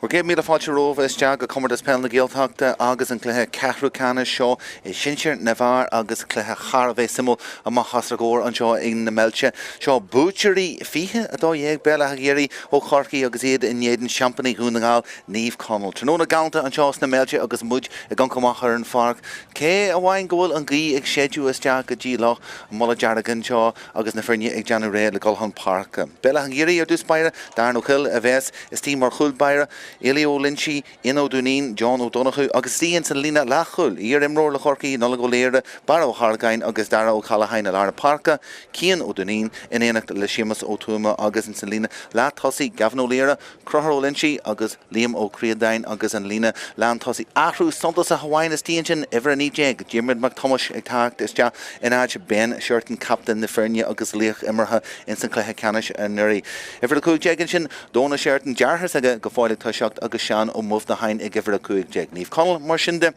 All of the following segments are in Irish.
Bhur gcéad míle fáilte romhaibh isteach go Comórtas Peile na Gaeltachta agus an cluiche ceathrú ceannais seo i sinsir na bhfear agus cluiche thar a bheith suimiúil amach os ár gcomhair anseo i na Meilte. Seo buaiteoirí 2012 Béal Átha Ghiorriaidh ó Chorcaigh agus iad in éadan seaimpíní Dhún na nGall, Naomh Conaill. Tráthnóna galánta anseo sna Meilte agus muid ag amharc amach ar an pháirc. Cé amháin go bhfuil an ghaoth ag séideadh isteach go dtí Loch an Mhullaigh Dearg anseo agus na foirne ag déanamh réidh le dul chun páirce. Béal Átha an Ghiorriaidh ar dtús báire, Darren Ó Cuill a bheas istigh mar chúl báire, Ailí Ó Loinsigh, Ian Ó Duinnín, John Ó Donnchú agus istigh ins an líne leathchúil, iar-imreoir le Corcaigh, Nollaig Ó Laoire, Barra Ó hArgáin agus Dara Ó Callacháin i lár na páirce, Cian Ó Duinnín in éineacht le Séamus Ó Tuama agus ins an líne leath-tosaigh, Gavin Ó Laoire, Conchúr Ó Loinsigh agus Liam Ó Críodáin agus an líne lántosaigh. Athrú suntasach amháin istigh ansin, uimhir 19, Diarmuid Mac Thomáis ag teacht isteach in áit Ben Shorten, captaen na foirne agus laoch imeartha ins an chluiche ceannais anuraidh. Uimhir 15 ansin, Dónal Sheridan, deartháir s'aige go fóill ag toiseacht agus Seán Ó Muimhneacháin ag uimhir 15. Naomh Conaill, mar sin de,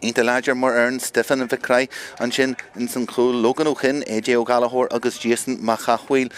iontach láidir mar fhoireann, Stephen Mhic Craith ansin ins an chúl, Logan Ó Chinn, AJ Ó Gallachóir agus Jason Mac Cathmhaoil.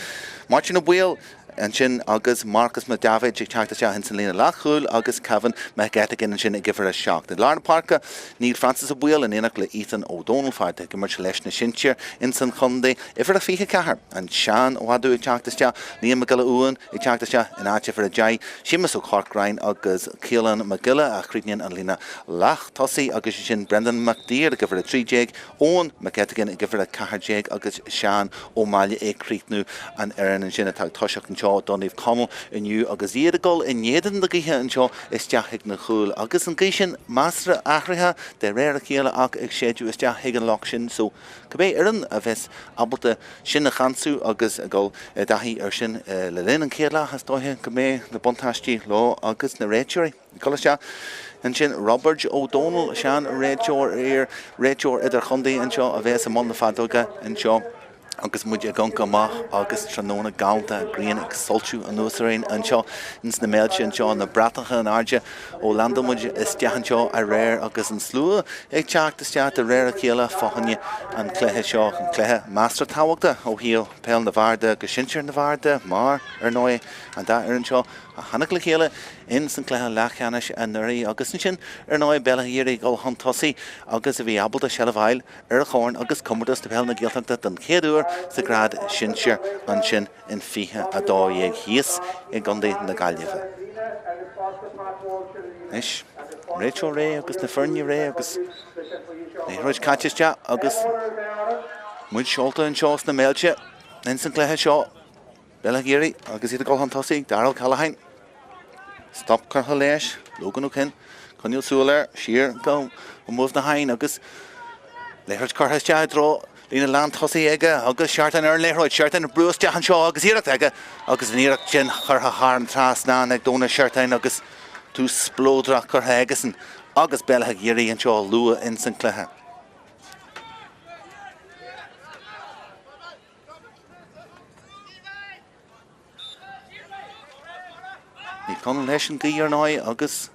Máirtín Ó Baoill ansin agus Marcus Mac Daibhéid ag teacht isteach ins an líne leathchúil agus Kevin McGettigan ansin ag uimhir 7. I lár na páirce, Neil Francis Ó Baoill in éineacht le Ethan Ó Dónaill, fear atá ag imirt leis na sinsir ins an chontae. Uimhir 24, an sean-mhadadh ag teacht isteach, Liam Mac Giolla Uain ag teacht isteach in áit uimhir 10, Séamus Ó Corcráin agus Caolán Mac Giolla a chríochnaíonn an líne leath-tosaigh agus ansin Brendan Mac Daoir ag uimhir 13, Eoin McGettigan ag uimhir 14 agus Seán Ó Máille ag críochnú an fhoireann ansin atá ag toiseacht anseo do Naomh Conaill inniu agus iad ag dul in éadan na gaoithe anseo isteach chuig na cúil agus an ghaoth sin measartha athraithe de réir a chéile ach ag séideadh isteach chuig an loch sin so Cibé fhoireann a bheas ábalta sin a cheansú agus a dhul i dtaithí air sin le linn an chéad leath, is dóiche go mbeidh na buntáistí leo agus na réiteoirí ag dul isteach ansin. Roibeard Ó Dónaill, sean-réiteoir, iar-réiteoir idirchontae anseo a bheas i mbun na feadóige anseo agus muid ag amharc amach agus tráthnóna galánta, grian ag soilsiú anuas orainn anseo ins na Meilte anseo, na bratacha in airde. Ó leaindeáil muid isteach anseo aréir agus an slua ag teacht isteach de réir a chéile fá choinne an chluiche seo, an cluiche measartha tábhachtach ó thaobh peil na bhfear de agus sinsir na bhfear de mar, ar ndóigh, an dá fhoireann seo a tháinig le chéile ins an cluiche leathcheannais anuraidh agus ansin, ar ndóigh, Béal Átha Ghiorriaidh ag dul chun tosaigh agus a bhí ábalta seilbh a fháil ar an chorn agus comórtas de peil na Gaeltachta don chéad uair sa ghrád sinsir ansin. in 2012 thíos i gContae na Gaillimhe. Anois, réiteoir réidh agus na foirne réidh agus liathróid caite isteach agus muid seolta anseo sna Meilte ins an gcluiche seo. Béal Átha Ghiorriaidh agus iad ag dul chun tosaigh, Darrell Callaghan. Stop curtha leis, Logan Ó Cinn, coinneáil súil air, siar go Ó Muimhneacháin agus liathróid curtha isteach i dtreo líne lán tosaigh aige agus Seartan ar an liathróid, Seartan ag brú isteach anseo agus iarracht aige agus an iarracht sin curtha thar an trasnán ag Dónal Seartan agus tús spleodrach curtha aigesan agus Béal Átha Ghiorriaidh anseo luath ins an cluiche. Naomh Conaill leis an gaoth ar ndóigh agus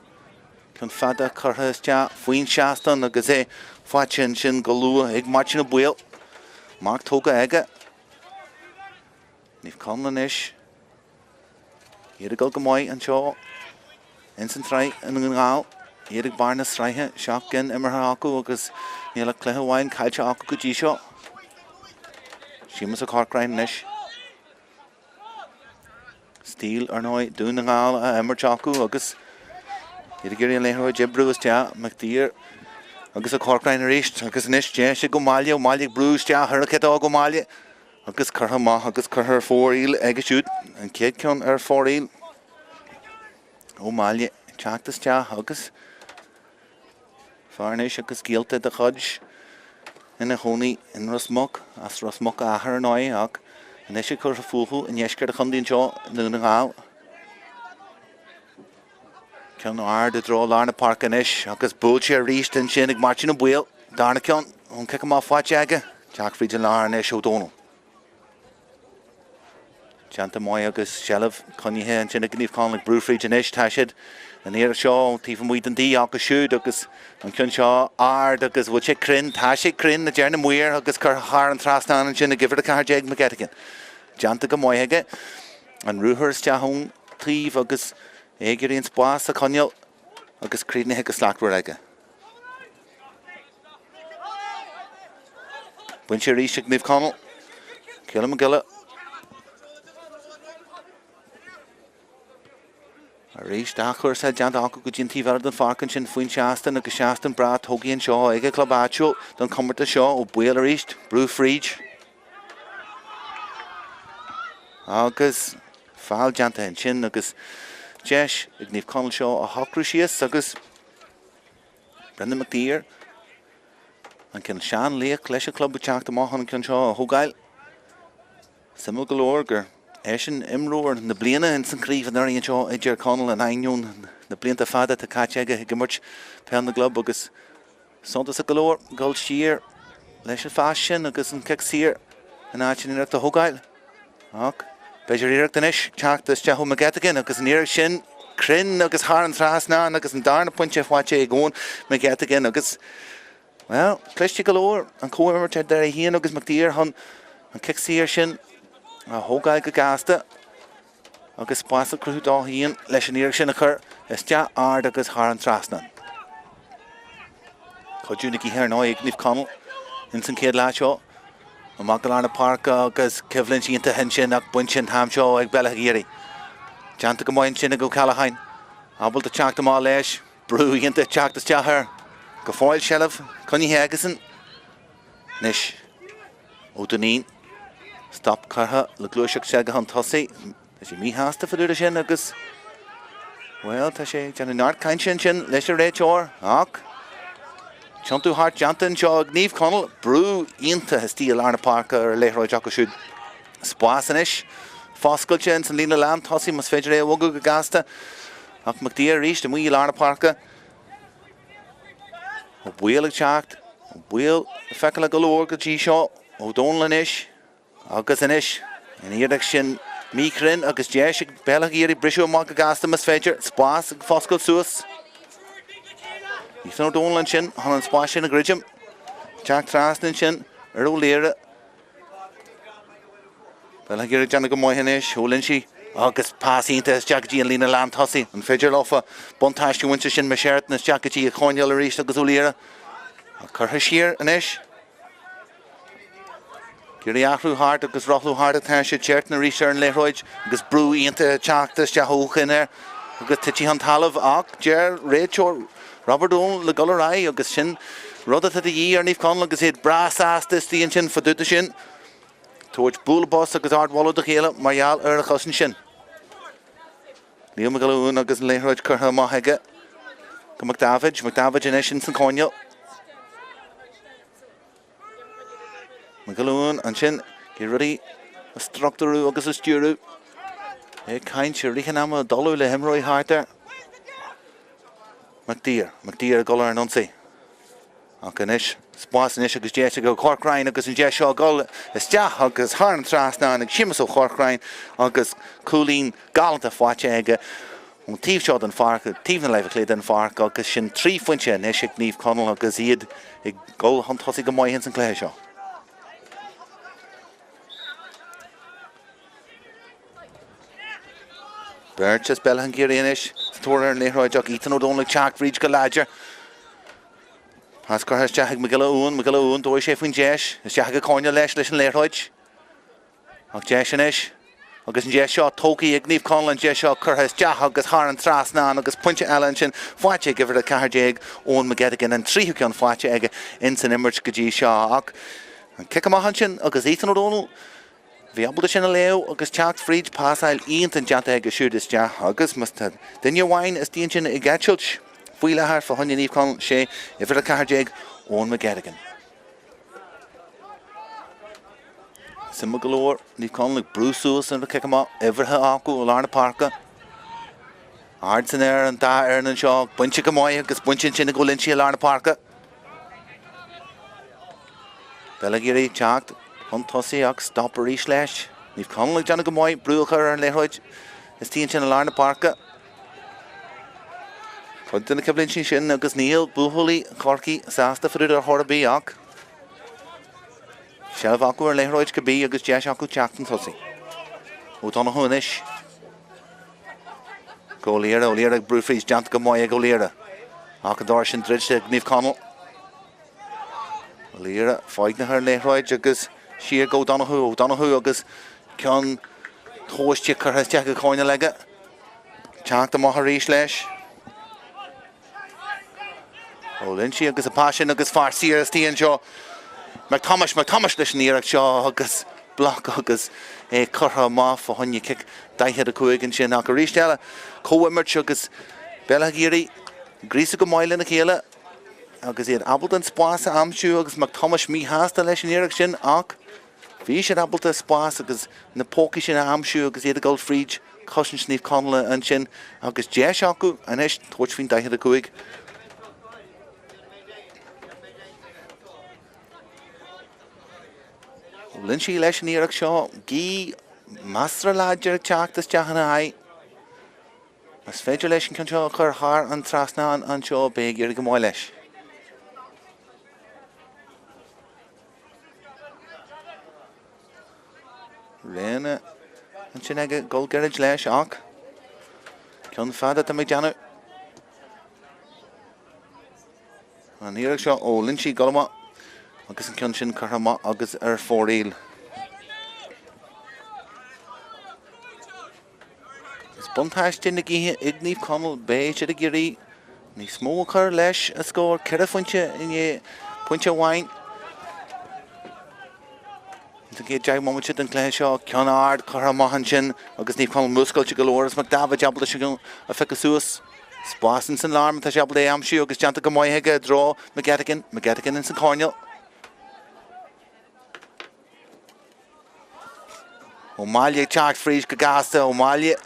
ceann fada curtha isteach faoin seastán agus é faighte ansin go luath ag Máirtín Ó Baoill. Marc tógtha aige. Naomh Conaill anois. Iad ag dul go maith anseo ins an tsraith i nDún na nGall. Iad ag barr na sraithe, 7 gcinn imeartha acu agus níl ach cluiche amháin caillte acu go dtí seo. Séamus Ó Corcráin anois. Stíl, ar ndóigh, Dún na nGall á imirt acu agus iad ag iarraidh an liathróid a oibriú isteach. McDeere agus Ó Corcráin arís agus anois deis ag Ó Máille, Ó Máille ag brú isteach ar an ciotóg Ó Máille agus curtha amach agus curtha ar fóraoil aige siúd. An chéad ceann ar fóraoil. Ó Máille ag teacht isteach agus fear anois agus gaolta dá chuid ina chónaí in Ros Muc, as Ros Muc a athair ar ndóigh ach anois ag cur fúthu i ndeisceart an chontae anseo i nDún na nGall. Ceann ard i dtreo lár na páirce anois agus buailte arís ansin ag Máirtín Ó Baoill. Darna ceann ón cic amach faighte aige. Teacht fríd an lár anois Ó Dónaill. Déanta maith agus seilbh coinnithe ansin ag Naomh Conaill ag brú fríd anois. Tá siad an iarraidh seo taobh amuigh den D acu siúd agus an ceann seo ard agus bhfuil sé cruinn? Tá sé cruinn, a deir na maoir agus curtha thar an trasnán ansin ag uimhir 14 McGettigan. Déanta go maith aige. An ruathar isteach ón taobh agus. É ag iarraidh an spás a choinneáil agus críochnaithe go slachtmhar aige. Bainte arís ag Naomh Conaill. Caleb Mac Giolla. Arís athchúrsáil déanta acu go dtí an taobh eile den pháirc ansin faoin seastán agus seastán breá tógtha anseo ag an gclub áitiúil don chomórtas seo. Ó Baoill arís, brú fríd. Agus feall déanta ansin agus deis ag Naomh Conaill seo a shocrú síos agus Brendan McDeere, an cineál seanlaoch leis an chlub ag teacht amach chun an ceann seo a thógáil. Suimiúil go leor gur eisean imreoir na bliana ins an chraobh anuraidh anseo i dTír Chonaill in ainneoin na blianta fada atá caite aige ag imirt peil na gclub agus suntasach go leor dul siar leis an phas sin agus an cic saor in áit an iarracht a thógáil. Ach b'fhéidir iarracht anois teacht isteach ó McGettigan agus an iarracht sin cruinn agus thar an trasnán agus an darna pointe faighte ag Eoin McGettigan agus, bhuel, cliste go leor an chomhimirt idir é féin agus McDeere chun an cic saor sin a thógáil go gasta agus spás a chruthú dó féin leis an iarracht sin a chur isteach ard agus thar an trasnán. Cuidiú na gaoithe ar ndóigh ag Naomh Conaill ins an chéad leath seo. Amach go lár na páirce agus coimhlint iontach ansin ach bainte an t-am seo ag Béal Átha Ghiorriaidh. Déanta go maith ansin ag Ó Ceallacháin. Ábalta teacht amach leis. Brú iontach teacht isteach air. Go fóill seilbh coinnithe aigesan. Anois Ó Duinnín. Stop curtha le gluaiseacht s'aige chun tosaigh. Tá sé míshásta fá dtaobh de sin agus, bhuel, tá sé ag déanamh neart cainte ansin leis an réiteoir ach tiontú thart déanta anseo ag Naomh Conaill, brú iontach istigh i lár na páirce ar an liathróid acu siúd. Spás anois foscailte ins an líne lán tosaigh más féidir é a bhogadh go gasta ach McDeere arís amuigh i lár na páirce. Ó Baoill ag teacht, Ó Baoill feiceálach go leor go dtí seo, Ó Dónaill anois. Agus anois, an iarracht sin míchruinn agus deis ag Béal Átha Ghiorriaidh briseadh amach go gasta más féidir. Spás ag foscailt suas. Ethan O'Donnell ansin chun an spás sin a dhruidim. Teacht trasna ansin ar Ó Laoire. Béal Átha Ghiorriaidh ag déanamh go maith anois. Ó Loinsigh agus pas iontach isteach go dtí an líne lán tosaigh. An féidir leofa buntáiste a bhaint as sin Sheridan isteach go dtí an choirnéal arís agus Ó Laoire. Curtha siar anois. Ag iarraidh athrú thart agus rothlú thart atá siad. Sheridan arís ar an liathróid agus brú iontach ag teacht isteach ó Chinn air agus tití chun talaimh ach deir réiteoir Robert O'Neill le dul ar aghaidh agus sin rud atá de dhíth ar Naomh Conaill agus iad breá sásta istigh ansin fá dtaobh de sin. Tabhairt bualadh bos agus ardmholadh do chéile mar gheall ar an chosaint sin. Liam Mac Giolla Uain agus an liathróid curtha amach aige go McDavid. McDavid anois ins an choirnéal. Mac Giolla Uain ansin ag rudaí a struchtúrú agus a stiúradh. É ag caint i rith an ama ag dul le himreoirí thart air. McDeere. McDeere ag dul ar an ionsaí. Ach anois, spás anois agus deis ag Ó Corcráin agus an deis seo ag dul isteach agus thar an trasnán ag Séamus Ó Corcráin agus cúilín galánta faighte aige ón taobh seo den pháirc, taobh na láimhe clé den pháirc agus sin 3 phointe anois ag Naomh Conaill agus iad ag dul chun tosaigh go maith ins an cluiche seo. Beirt as Béal Átha an Ghaorthaidh anois sa tóir ar an liathróid ach Ethan O'Donnell ag teacht fríd go láidir. Pas curtha isteach ag Mac Giolla Uain, Mac Giolla Uain, dófaidh sé faoin deis, isteach ag an choirnéal leis leis an liathróid. Ach deis anois, agus an deis seo tógtha ag Naomh Conaill, an deis seo curtha isteach agus thar an trasnán agus pointe eile ansin faighte ag uimhir 14, Eoin McGettigan, an tríú ceann faighte aige ins an imirt go dtí seo. Ach an cic amach ansin agus Ethan O'Donnell Bhí ábalta sin a léamh agus teacht fríd, pasáil iontach déanta aige siúd isteach agus má tá duine amháin istigh ansin ag eitilt faoi láthair fá choinne Naomh Conaill, sé uimhir 14, Eoin McGettigan. Suimiúil go leor, Naomh Conaill ag brú suas ar an cic amach, uimhreacha acu i lár na páirce. Ard san aer an dá fhoireann anseo, bainte go maith agus bainte ansin ag Ó Loinsigh i lár na páirce. Béal Átha Ghiorriaidh ag teacht chun tosaigh ach stop arís leis. Naomh Conaill ag déanamh go maith, brú a chur ar an liathróid istigh ansin i lár na páirce. Cuid de na coimhlintí sin agus níl buachaillí Chorcaí sásta fá dtaobh de ar chor ar bith ach seilbh acu ar an liathróid cibé agus deis acu teacht chun tosaigh. Ó Donnchú anois. Go Ó Laoire, Ó Laoire ag brú fríd, déanta go maith ag Ó Laoire. Ach an doras sin druidte ag Naomh Conaill. Ó Laoire foighneach ar an liathróid agus siar go O'Donoghue, O'Donoghue agus ceann tomhaiste curtha isteach sa choirnéal aige. Teacht amach arís leis. Ó Loinsigh agus an pas sin agus fear saor istigh anseo. McThomas, McThomas leis an iarracht seo agus bloc agus é curtha amach fá choinne cic 45 ansin ach arís eile comhimirt agus Béal Átha Ghiorriaidh gríosadh go maith lena chéile agus iad ábalta an spás a aimsiú agus McThomas míshásta leis an iarracht sin ach Bhí siad ábalta spás agus na pócaí sin a aimsiú agus iad ag dul fríd chosaint Naomh Conaill ansin agus deis acu anois tabhairt faoin 45. Ó Loinsigh leis an iarracht seo, gaoth measartha láidir ag teacht isteach ina aghaidh. Más féidir leis an ceann seo a chur thar an trasnán anseo, beidh ag éirí go maith leis. Rogha ansin aige dul gairid leis ach ceann fada atá McDonough. An iarracht seo ó Loinsigh dul amach agus an ceann sin curtha amach agus ar fóraoil. Is buntáiste na gaoithe ag Naomh Conaill, beidh siad ag iarraidh níos mó a chur leis an scór, 4 phointe i ndiaidh pointe amháin. Ins an gcéad 10 mbomaite den chluiche seo, ceann ard curtha amach ansin agus Naomh Conaill múscailte go leor agus McDavitt ábalta sin a phiocadh suas. Spás ins an lár má tá sé ábalta é a aimsiú agus déanta go maith aige i dtreo McGettigan, McGettigan ins an choirnéal. Ó Máille ag teacht fríd go gasta, Ó Máille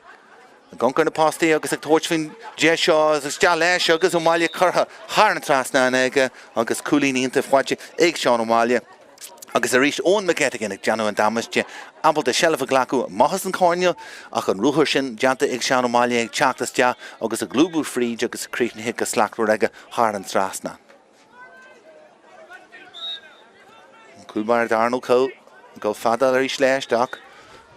ag amharc ar na postaí agus ag tabhairt faoin deis seo agus isteach leis agus Ó Máille curtha thar an trasnán aige agus cúilín iontach faighte ag Seán Ó Máille. Agus arís Eoin McGettigan ag déanamh an damáiste, ábalta seilbh a ghlacadh amach as an choirnéal ach an ruathar sin déanta ag Seán Ó Máille ag teacht isteach agus ag lúbadh fríd agus críochnaithe go slachtmhar aige thar an trasnán. An cúl báire Darren Ó Cuill ag dul fada arís leis ach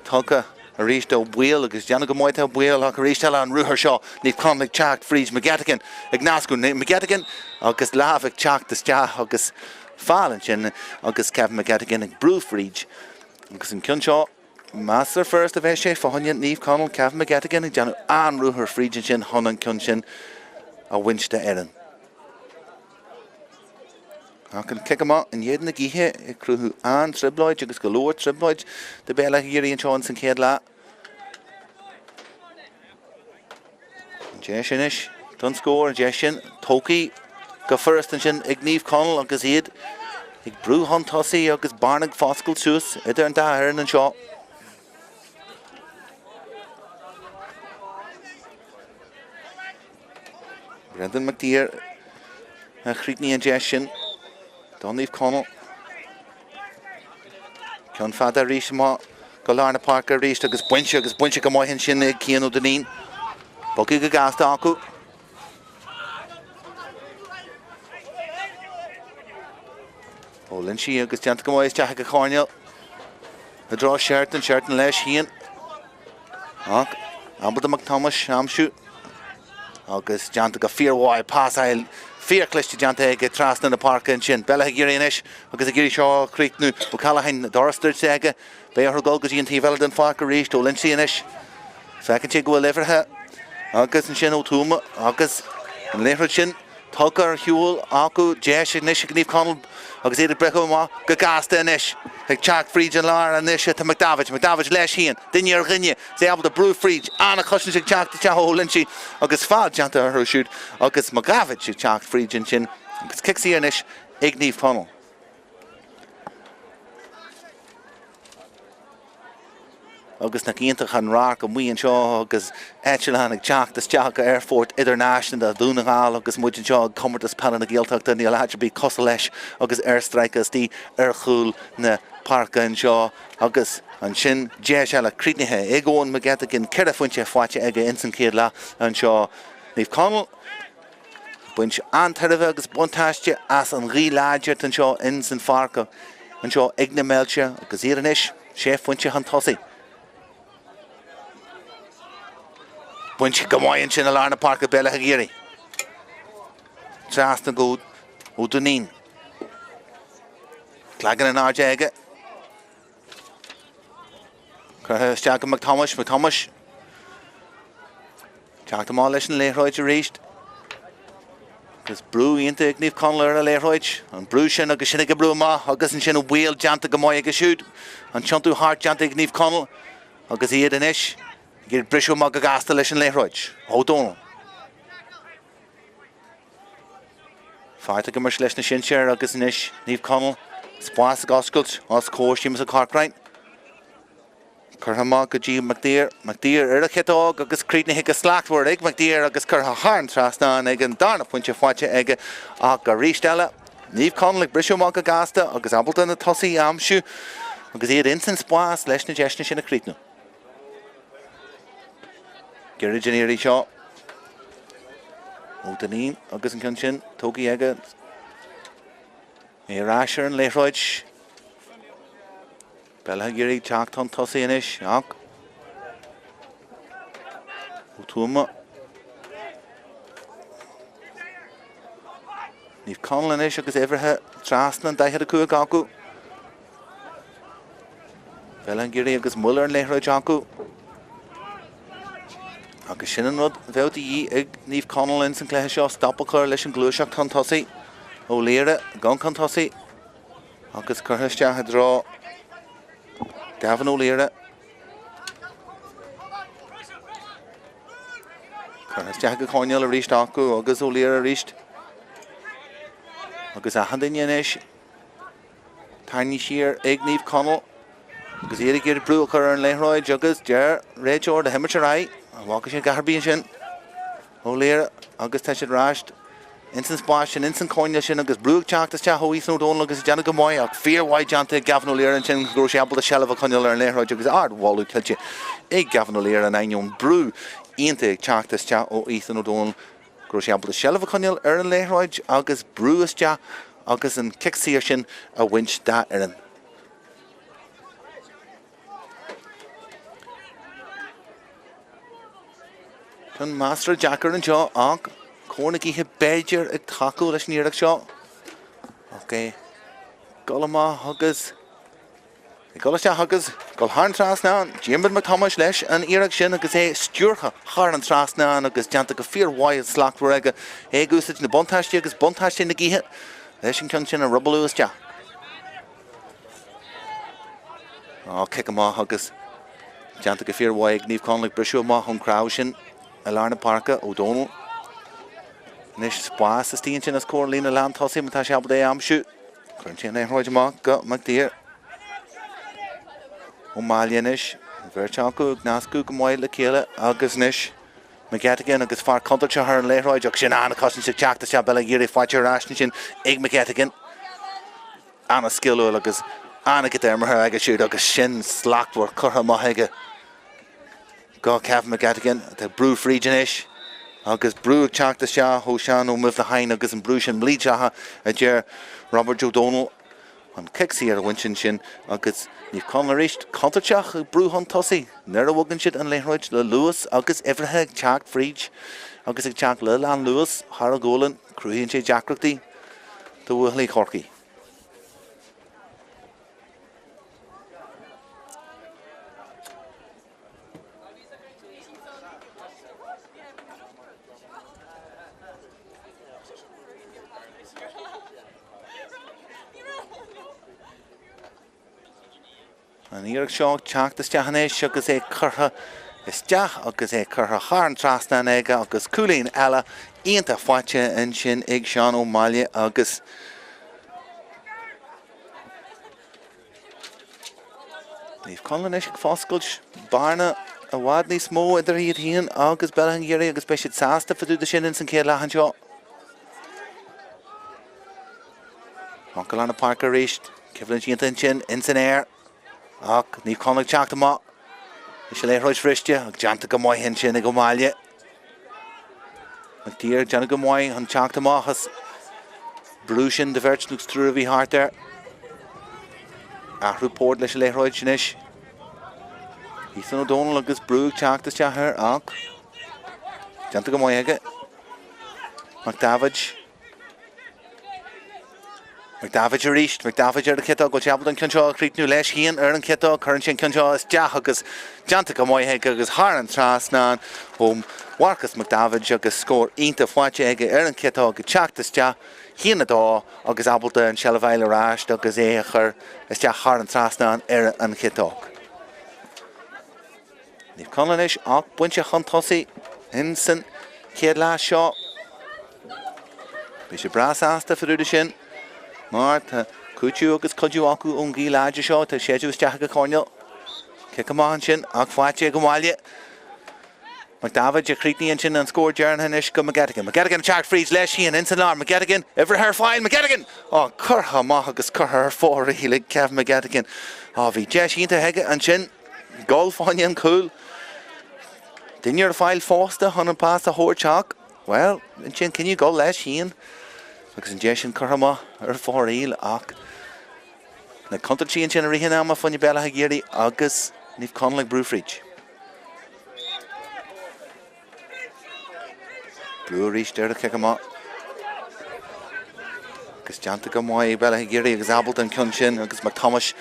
tugtha arís do Ó Baoill agus déanamh go maith Ó Baoill ach arís eile an ruathar seo Naomh Conaill ag teacht fríd McGettigan ag nascadh McGettigan agus lámh ag teacht isteach agus feall ansin agus Kevin McGettigan ag brú fríd agus an ceann seo measartha furast a bheidh sé fá choinne Naomh Conaill Kevin McGettigan ag déanamh an-ruathar fríd ansin chun an ceann sin a bhaint dá fhoireann. Ach an cic amach in éadan na gaoithe ag cruthú an-trioblóid agus go leor trioblóid do Bhéal Átha Ghiorriaidh anseo ins an chéad leath. An deis anois don scór, an deis sin tógtha go furast ansin ag Naomh Conaill agus iad ag brú chun tosaigh agus bearna ag foscailt suas idir an dá fhoireann anseo. Brendan McDeere a chríochnaigh an deis sin do Naomh Conaill. Ceann fada arís amach go lár na páirce arís agus bainte agus bainte go maith ansin ag Cian Ó Duinnín. Bogtha go gasta acu. Ó Loinsigh agus déanta go maith isteach ag an choirnéal. I dtreo Sheridan, Sheridan leis féin. Ach ábalta McThomas a aimsiú agus déanta go fíormhaith, pasáil fíorchliste déanta aige trasna na páirce ansin. Béal Átha Ghiorriaidh anois agus ag iarraidh seo a chríochnú. O'Callaghan, doras druidte aige. Beidh orthu dul go dtí an taobh eile den pháirc arís. Ó Loinsigh anois. Feiceann sé go bhfuil uimhreacha agus ansin Ó Tuama agus an liathróid sin tugtha ar shiúl acu. Deis anois ag Naomh Conaill agus iad ag breacadh amach go gasta anois. Ag teacht fríd an lár anois atá McDavitt. McDavitt leis féin, duine ar dhuine, is é ábalta brú fríd. An-chosaint ag teacht isteach ó Loinsigh agus feall déanta orthu siúd agus McGavitt ag teacht fríd ansin agus cic saor anois ag Naomh Conaill. Agus nach iontach an radharc amuigh anseo agus eitleán ag teacht isteach go Aerfort Idirnáisiúnta Dhún na nGall agus muid anseo ag Comórtas Peile na Gaeltachta, níl áit ar bith cosúil leis agus aerstráice istigh ar chúl na páirce anseo agus ansin deis eile críochnaithe ag Eoin McGettigan, 4 phointe faighte aige ins an chéad leath anseo. Naomh Conaill. Baint an-tairbhe agus buntáiste as an ghaoth láidir anseo ins an pháirc anseo ag na Meillte agus iad anois sé phointe chun tosaigh. Bainte go maith ansin i lár na páirce Béal Átha Ghiorriaidh. Trasna go Ó Duinnín. Cloigeann in airde aige. Curtha isteach go McThomas, McThomas. Teacht amach leis an liathróid arís. Agus brú iontach ag Naomh Conaill ar an liathróid. An brú sin agus sin ag oibriú amach agus ansin an mhoill déanta go maith aige siúd. An tiontú thart déanta ag Naomh Conaill agus iad anois ag iarraidh briseadh amach go gasta leis an liathróid. Ó Dónaill. Faighte ag imirt leis na sinsir agus anois Naomh Conaill spás ag oscailt os comhair Séamus Ó Corcráin. Curtha amach go dtí McDeere. McDeere ar a chiotóg agus críochnaithe go slachtmhar ag McDeere agus curtha thar an trasnán ag an darna pointe faighte aige ach arís eile Naomh Conaill ag briseadh amach go gasta agus ábalta na tosaithe a aimsiú agus iad ins an spás leis na deiseanna sin a chríochnú. Gairid an iarraidh seo ó Dineen agus an ceann sin tógtha aige. É ar ais ar an liathróid. Béal Átha Ghiorriaidh ag teacht chun tosaigh anois ach Ó Tuama. Naomh Conaill anois agus uimhreacha trasna an 45 acu. Béal Átha Ghiorriaidh agus moill ar an liathróid acu. Agus sin an rud a bheadh de dhíth ag Naomh Conaill ins an gcluiche seo, stop a chur leis an ghluaiseacht chun tosaigh. Ó Laoire ag chun tosaigh agus curtha isteach i dtreo Gavin Ó Laoire. Curtha isteach go coinneáil arís acu agus Ó Laoire arís. Agus achan duine anois Tarraingthe siar ag Naomh Conaill agus iad ag iarraidh brú a chur ar an liathróid agus deir réiteoir le himirt ar aghaidh. An bhfaca sé a dhath ar bith ansin? Ó Laoire agus tá siad ar ais ins an spás sin, ins an choirnéal sin agus brú ag teacht isteach ó Ethan O'Donnell agus ag déanamh go maith ach fíormhaith déanta ag Gavin Ó Laoire ansin go raibh sé ábalta seilbh a choinneáil ar an liathróid agus ardmholadh tuillte ag Gavin Ó Laoire in ainneoin brú iontach ag teacht isteach ó Ethan O'Donnell. go raibh sé ábalta seilbh a choinneáil ar an liathróid agus brú isteach agus an cic saor sin a bhaint dá fhoireann. Ceann measartha deacair anseo ach cóir na gaoithe b'fhéidir ag tacú leis an iarracht seo. Ach é dul amach agus Ag dul isteach agus dul thar an trasnán, Diarmuid Mac Thomáis leis an iarracht sin agus é stiúrtha thar an trasnán agus déanta go fíormhaith slachtmhar aige. É ag úsáid na buntáistí agus buntáistí na gaoithe leis an ceann sin a robbalú isteach. Á, cic amach agus déanta go fíormhaith ag Naomh Conaill ag briseadh amach ón gcreach sin i lár na páirce, Ó Dónaill. Anois spás istigh ansin os comhair líne lántosaigh má tá sé ábalta é a aimsiú. Cuireann sé an liathróid amach go McDeere. Ó Máille anois, an bheirt acu ag nascadh go maith le chéile agus anois McGettigan agus fear contúirteach ar an liathróid ach sin an-chosaint ag teacht isteach Béal Átha Ghiorriaidh faighte ar ais ansin ag McGettigan. An-sciliúil agus an-ghiota imeartha aige siúd agus sin slachtmhar curtha amach aige. Go Kevin McGettigan atá ag brú fríd anois agus brú ag teacht isteach ó Seán Ó Muimhneacháin agus an brú sin millteach a deir Robert O'Donnell. An cic saor a bhaint ansin agus Naomh Conaill arís contúirteach ag brú chun tosaigh nuair a bhogann siad an liathróid le luas agus uimhreacha ag teacht fríd agus ag teacht le lánluas thar a ghualainn. Cruthaíonn sé deacrachtaí do bhuachaillí Chorcaí. An iarracht seo ag teacht isteach anois agus é curtha isteach agus é curtha thar an trasnán aige agus cúilín eile iontach faighte ansin ag Seán Ó Máille agus Naomh Conaill anois ag foscailt bearna i bhfad níos mó idir iad féin agus Béal Átha an Ghaorthaidh agus beidh siad sásta fá dtaobh de sin ins an chéad leath anseo. Amach go lár na páirce arís. Coimhlint iontach ansin ins an aer ach Naomh Conaill ag teacht amach leis an liathróid bhriste ach déanta go maith ansin ag Ó Máille. McDeere ag déanamh go maith chun teacht amach as brú sin de bheirt nó triúr a bhí thart air. Athrú poirt leis an liathróid anois. Ethan O'Donnell agus brú ag teacht isteach air ach. Déanta go maith aige. McDavitt. McDavitt arís. McDavitt ar an chiotóg. Bhfuil sé ábalta an ceann seo a chríochnú leis féin ar an chiotóg? Cuireann sé an ceann seo isteach agus déanta go maith aige agus thar an trasnán ó Mharcas McDavitt agus scór iontach faighte aige ar an chiotóg ag teacht isteach. 1-2 agus ábalta an tseilbh a fháil ar ais agus é a chur isteach thar an trasnán ar an chiotóg. Naomh Conaill anois ach pointe chun tosaigh in san chéad leath seo. Beidh siad breá sásta fá dtaobh de sin mar tá cúiteamh agus cuidiú acu ón ghaoth láidir seo atá ag séideadh isteach ag an choirnéal. Cic amach ansin ach faighte ag Ó Máille. McDavitt a chríochnaigh ansin an scór deireanach anois go McGettigan. McGettigan ag teacht fríd leis féin ins an lár. McGettigan, uimhreacha ar fáil. McGettigan! Á, curtha amach agus curtha ar fóraoil ag Kevin McGettigan. Á, bhí deis iontach aige ansin dul fá choinne an chúl. Duine ar fáil fosta chun an pas a thabhairt ach, bhuel, ansin cinneadh dul leis féin agus an deis sin curtha amach ar fóraoil ach na contúirtí ansin i rith an ama fá choinne Béal Átha Ghiorriaidh agus Naomh Conaill ag brú fríd. Brú arís ar an chic amach. Agus déanta go maith ag Béal Átha Ghiorriaidh agus ábalta an ceann sin agus McThomas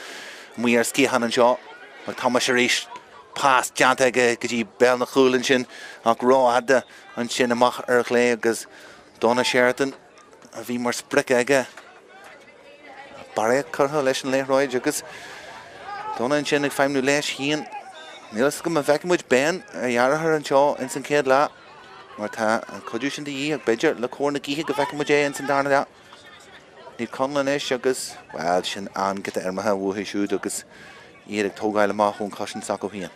amuigh ar sciathán anseo. McThomas arís pas déanta aige go dtí béal na chúil ansin ach rófhada ansin amach ar chlé agus Donna Sheridan a bhí mar sprioc aige. Barraíocht curtha leis an liathróid agus Donna ansin ag feidhmiú leis féin. Níl a fhios agam an bhfeicfidh muid Ben, a dheartháir anseo ins an chéad leath mar tá an cuidiú sin de dhíth ach b'fhéidir le cóir na gaoithe go bhfeicfidh muid é ins an darna leath. Naomh Conaill anois agus, bhuel, sin an-giota imeartha uathu siúd agus iad ag tógáil amach ón chosaint s'acu féin.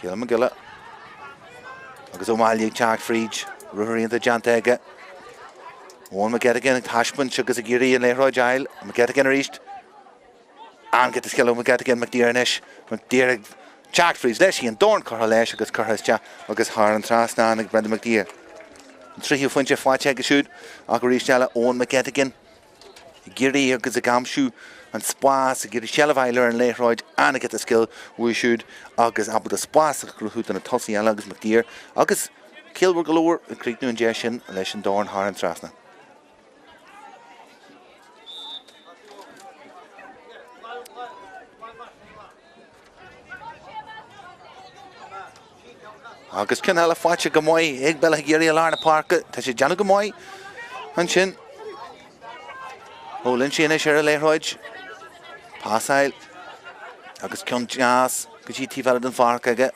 Ciarán Mac Giolla agus Ó Máille ag teacht fríd, ruathar iontach déanta aige. Eoin McGettigan ag taispeáint agus ag iarraidh an liathróid a fháil. McGettigan arís. An-ghiota scil ó McGettigan, McDeere anois. McDeere ag teacht fríd leis féin, dorn curtha leis agus curtha isteach agus thar an trasnán ag Brendan McDeere. An tríú phointe faighte aige siúd ach arís eile Eoin McGettigan. ag iarraidh agus ag aimsiú an spás, ag iarraidh seilbh a fháil ar an liathróid, an-ghiota scil uaidh siúd agus ábalta spás a chruthú do na tosaithe eile agus McDeere agus ciallmhar go leor ag críochnú an deis sin leis an dorn thar an trasnán. Agus ceann eile faighte go maith ag Béal Átha Ghiorriaidh i lár na páirce. Tá sé ag déanamh go maith ansin. Ó Loinsigh anois ar an liathróid. Pasáil agus ceann deas go dtí taobh eile den pháirc aige.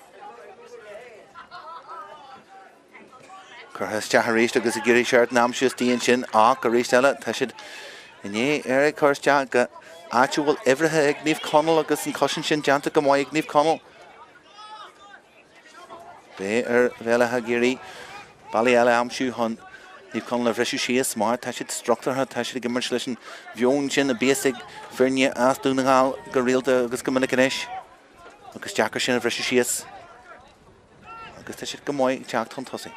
Curtha isteach arís agus ag iarraidh Sheridan a aimsiú istigh ansin ach arís eile tá siad i ndiaidh é a chur isteach go áit a bhfuil uimhreacha ag Naomh Conaill agus an chosaint sin déanta go maith ag Naomh Conaill. Beidh ar Bhéal Átha Ghiorriaidh bealaí eile a aimsiú chun Naomh Conaill a bhriseadh síos mar tá siad struchtúrtha, tá siad ag imirt leis an mheon sin a bíos ag foirne as Dún na nGall go rialta agus go minic anois agus deacair sin a bhriseadh síos. Agus tá siad go maith ag teacht chun tosaigh.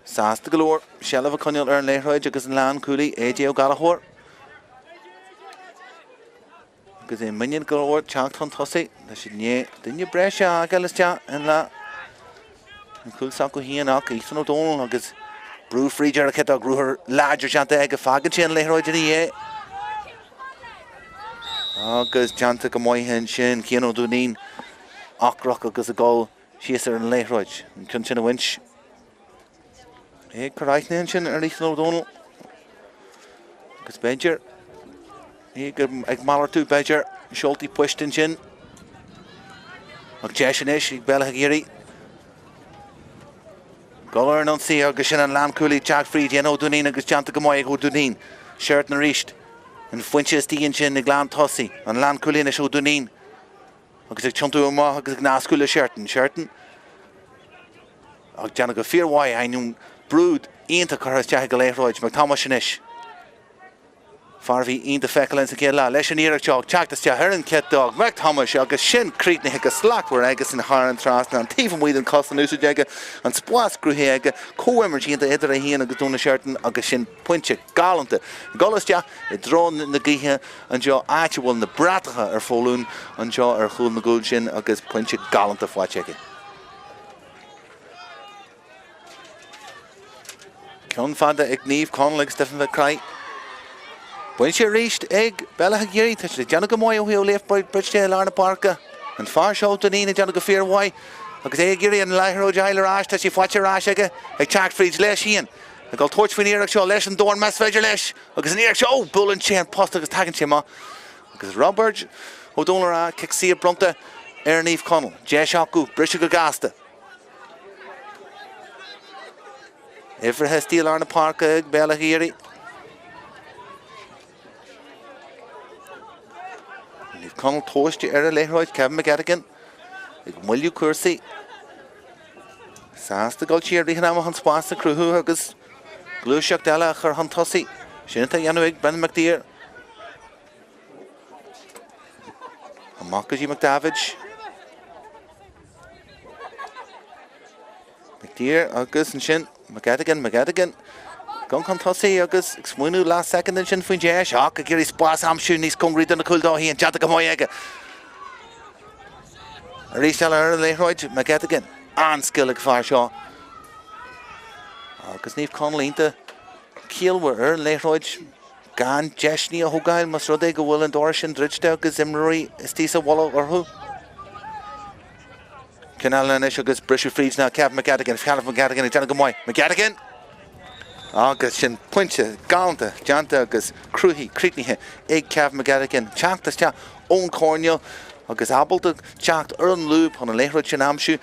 Sásta go leor seilbh a choinneáil ar an liathróid agus an lánchúlaí AJ Ó Gallchóir. Agus é muiníneach go leor teacht chun tosaigh. Tá siad i ndiaidh duine breise a fhágáil isteach in leath an chúil s'acu féin ach Ethan Ó Dónaill agus brú fríd ar a chiotóg ruathar láidir déanta aige. Fágann sé an liathróid ina dhiaidh. Agus déanta go maith ansin, Cian Ó Duinnín ocrach agus ag dul síos ar an liathróid. An ceann sin a bhaint. É ag cur aithne ansin ar Ethan Ó Dónaill. Agus b'fhéidir é ag malartú b'fhéidir seoltaí poist ansin. Ach deis anois ag Béal Átha Ghiorriaidh. Dul ar an ionsaí agus sin an lánchúlaí ag teacht fríd Ian Ó Duinnín agus déanta go maith ag Ó Duinnín. Sheridan arís. An phointe istigh ansin ag lántosaí. An lánchúlaí anois Ó Duinnín agus ag tiontú amach agus ag nascadh le Sheridan. Sheridan ag déanamh go fíormhaith ainneoin brú iontach curtha isteach ag an liathróid. McThomas anois. Fear a bhí iontach feiceálach ins an chéad leath leis an iarracht seo ag teacht isteach ar an chiotóg, Mac Thomáis agus sin críochnaithe go slachtmhar aigesean thar an trasnán, taobh amuigh den chos in úsáid aige, an spás cruthaithe aige, comhimirt iontach idir é féin agus Dónal Sheridan agus sin pointe galánta ag dul isteach i dtreo na gaoithe anseo, áit a bhfuil na bratacha ar foluain anseo ar chúl na gcúl sin agus pointe galánta faighte aige. Ceann fada ag Naomh Conaill agus Stephen McCraith. Bainte arís ag Béal Átha Ciarraí. Tá siad ag déanamh go maith ó thaobh liathróid de i lár na páirce. An fear seo Dineen ag déanamh go fíormhaith agus é ag iarraidh an liathróid a fháil ar ais. Tá sí faighte ar ais aige ag teacht fríd leis féin. Ag dul tabhairt faoin iarracht seo leis an dorn más féidir leis agus an iarracht seo, ó, buaileann sé an post agus tagann sé amach. Agus Roibeard Ó Dónaill cic saor bronnta ar Naomh Conaill. Deis acu briseadh go gasta. Uimhreacha istigh i lár na páirce ag Béal Átha Ciarraí. Naomh Conaill tomhaiste ar an liathróid, Kevin McGettigan ag moilliú cúrsaí. Sásta dul siar i rith an ama chun spás a chruthú agus gluaiseacht eile a chur chun tosaigh. Sin atá á dhéanamh ag Brendan McDeere. Amach go dtí McDavitt. McDeere agus ansin McGettigan, McGettigan dul chun tosaigh agus ag smaoineamh leath soicind ansin faoin deis ach ag iarraidh spás a aimsiú níos cóngaraí do na cúil dó féin. Déanta go maith aige. Arís eile ar an liathróid, McGettigan. An-scil ag fear seo. Agus Naomh Conaill iontach ciallmhar ar an liathróid. Gan deiseanna a thógáil más rud é go bhfuil an doras sin druidte agus imreoirí istigh sa mhullach orthu. Ceann eile anois agus briseadh fríd ná Kevin McGettigan. Kevin McGettigan ag déanamh go maith. McGettigan! Agus sin pointe galánta déanta agus cruthaithe, críochnaithe ag Kevin McGettigan. Teacht isteach ón choirnéal agus ábalta teacht ar an lúb chun an liathróid sin a aimsiú.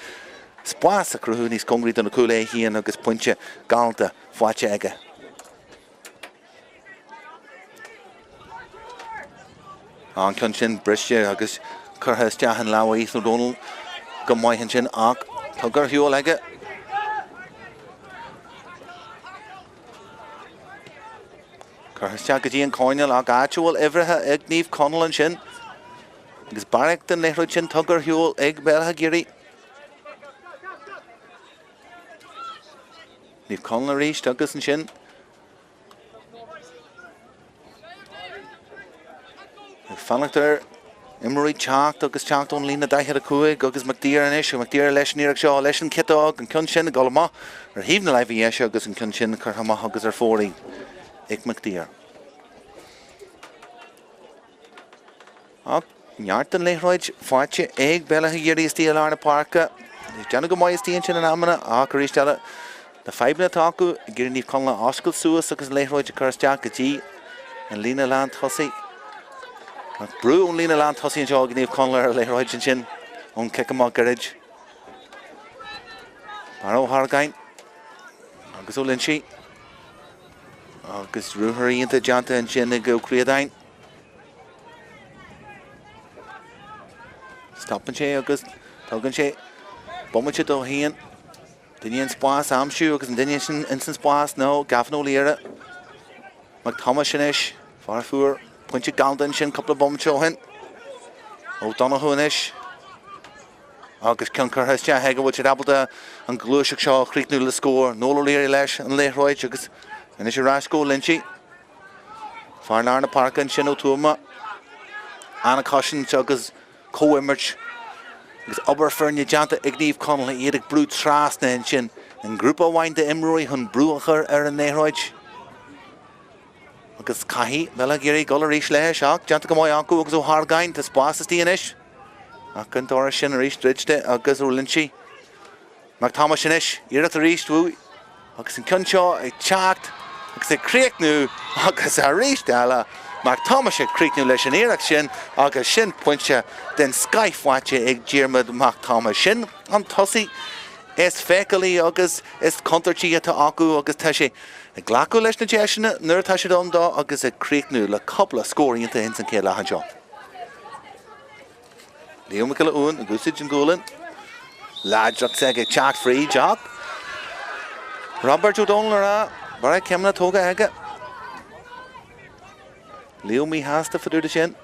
Spás a chruthú níos cóngaraí do na cúil é féin agus pointe galánta faighte aige. An ceann sin briste agus curtha isteach in lámha Ethan O'Donnell go maith ansin ach tugtha ar shiúl aige. Curtha isteach go dtí an coirnéal ach áit a bhfuil uimhreacha ag Naomh Conaill ansin. Agus barraíocht den liathróid sin tugtha ar shiúl ag Béal Átha Ciarraí. Naomh Conaill arís agus ansin ag fanacht ar imreoirí teacht agus teacht ón líne 45 agus McDeere anois, McDeere leis an iarracht seo leis an chiotóg, an ceann sin ag dul amach ar thaobh na láimhe dheise agus an ceann sin curtha amach agus ar fóraoil ag McDeere. Ach neart den liathróid faighte ag Béal Átha Ciarraí istigh i lár na páirce. Ag déanamh go maith istigh ansin in amanna ach arís eile na fadhbanna atá acu ag iarraidh Naomh Conaill a oscailt suas agus an liathróid a chur isteach go dtí an líne lán tosaigh. Ach brú ón líne lán tosaigh anseo ag Naomh Conaill ar an liathróid ansin ón cic amach gairid. Barra Ó hArgáin agus Ó Loinsigh agus ruathar iontach déanta ansin ag Ó Críodáin. Stopann sé agus tugann sé bomaite dó féin. Duine an spás a aimsiú agus an duine sin ins an spás nó Gavin Ó Laoire. Mac Thomáis anois, fear a fuair pointe galánta ansin cúpla bomaite ó shin. Ó Donnchú anois. Agus ceann curtha isteach aige, bhfuil siad ábalta an ghluaiseacht seo a chríochnú le scór. Noel O'Leary leis an liathróid agus anois ar ais go Lynchy. Fear lár na páirce ansin Ó Tuama. An-chosaint agus comhimirt agus obair foirne déanta ag Naomh Conaill, iad ag brú trasna ansin i ngrúpa amháin d'imreoirí chun brú a chur ar an liathróid. Agus caithfidh Béal Átha Ciarraí dul arís leis ach déanta go maith acu agus Ó hArgáin, tá spás istigh anois. Ach an doras sin arís druidte agus Ó Loinsigh. Mac Thomáis anois, iarracht arís uaidh agus an ceann seo ag teacht agus ag críochnú agus arís eile Mac Thomáis ag críochnú leis an iarracht sin agus sin pointe den scoith faighte ag Diarmuid Mac Thomáis. Sin an tosaí is feiceálaí agus is contúirtí atá acu agus tá sé ag glacadh leis na deiseanna nuair atá siad ann dó agus ag críochnú le cúpla scór iontach ins an chéad leath anseo. Leo Mac Giolla Uain ag úsáid an gualainn. Láidreacht s'aige ag teacht fríd ach Roibeard Ó Dónaill ar a barra céimeanna tógtha aige. Leo míshásta fá dtaobh de sin.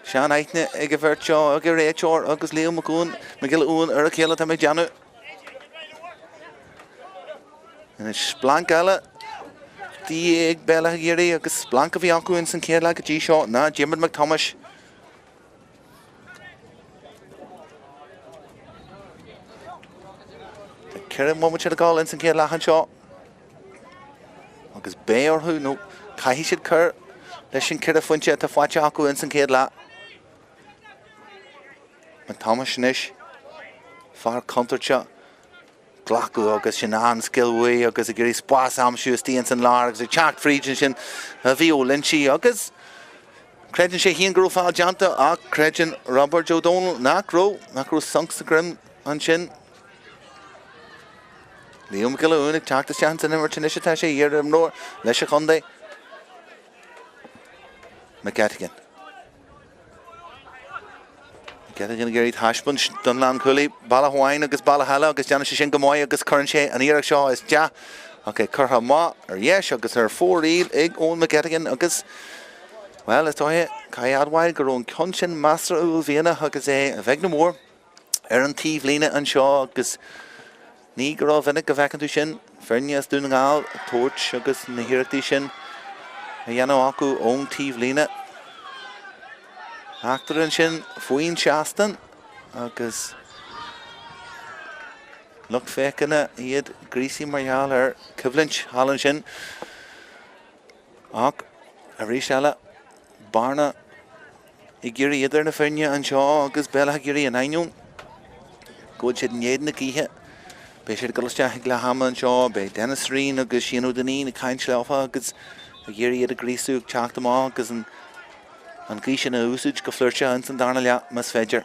Sean-aithne ag an bheirt seo, ag an réiteoir agus Leo Mac Giolla Uain ar a chéile tá mé ag déanamh. Anois splanc eile de dhíth ag Béal Átha Ghiorriaidh agus splanc a bhí acu ins an chéad leath go dtí seo ná Diarmuid Mac Thomáis. Tá 4 bhomaite le gabháil ins an chéad leath anseo agus beidh orthu nó caithfidh siad cur leis an 4 phointe atá faighte acu ins an chéad leath. Mac Thomáis anois, fear contúirteach. Glacadh agus sin an-scil uaidh agus ag iarraidh spás a aimsiú istigh ins an lár agus ag teacht fríd ansin a bhí Ó Loinsigh agus creideann sé féin go raibh feall déanta ach creideann Roibeard Ó Dónaill nach raibh, nach raibh sonc sa droim ansin. Leo Mac Giolla Uain ag teacht isteach ins an imirt anois atá sé, iar-imreoir leis an chontae. McGettigan. McGettigan ag iarraidh taispeáint don lánchúlaí bealach amháin agus bealach eile agus déanann sé sin go maith agus cuireann sé an iarracht seo isteach ach é curtha amach ar dheis agus ar fóraoil ag Eoin McGettigan agus, bhuel, is dóiche, caithfidh a admháil go raibh an ceann sin measartha uaillmhianach agus é a bheag nó mór. ar an taobhlíne anseo agus ní go rómhinic go bhfeiceann tú sin, foirne as Dún na nGall ag tabhairt agus na hiarrachtaí sin a dhéanamh acu ón taobhlíne. Eachtra ansin faoin seastán agus lucht féachana iad gríosaithe mar gheall ar choimhlint thall ansin. Ach arís eile, bearna ag éirí idir na foirne anseo agus Béal Átha Ghiorriaidh in ainneoin go bhfuil siad in éadan na gaoithe. Beidh siad ag dul isteach ag leath ama anseo, beidh Denis Reen agus Shane Ó Duinnín ag caint leofa agus ag iarraidh iad a ghríosú ag teacht amach agus an ghaoth sin a úsáid go flúirseach ins an darna leath más féidir.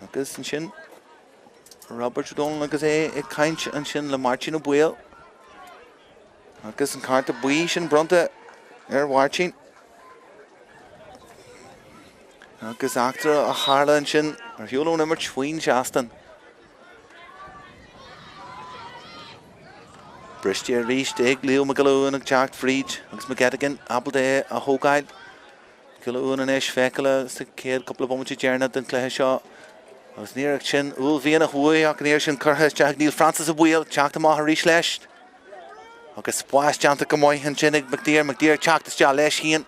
Agus ansin Robert O'Donnell agus é ag caint ansin le Máirtín Ó Baoill. Agus an cárta buí sin bronnta ar Mháirtín. Agus eachtra a tharla ansin ar shiúl ón imirt faoin seastán. Briste arís ag Leo Mac Giolla Uain ag teacht fríd agus McGettigan ábalta é a thógáil. Giolla Uain anois feiceálach sa chéad cúpla bomaite deireanach den chluiche seo agus an iarracht sin uaillmhianach uaidh ach an iarracht sin curtha isteach ag Neil Francis Ó Baoill teacht amach arís leis. Agus spás déanta go maith ansin ag McDeere, McDeere ag teacht isteach leis féin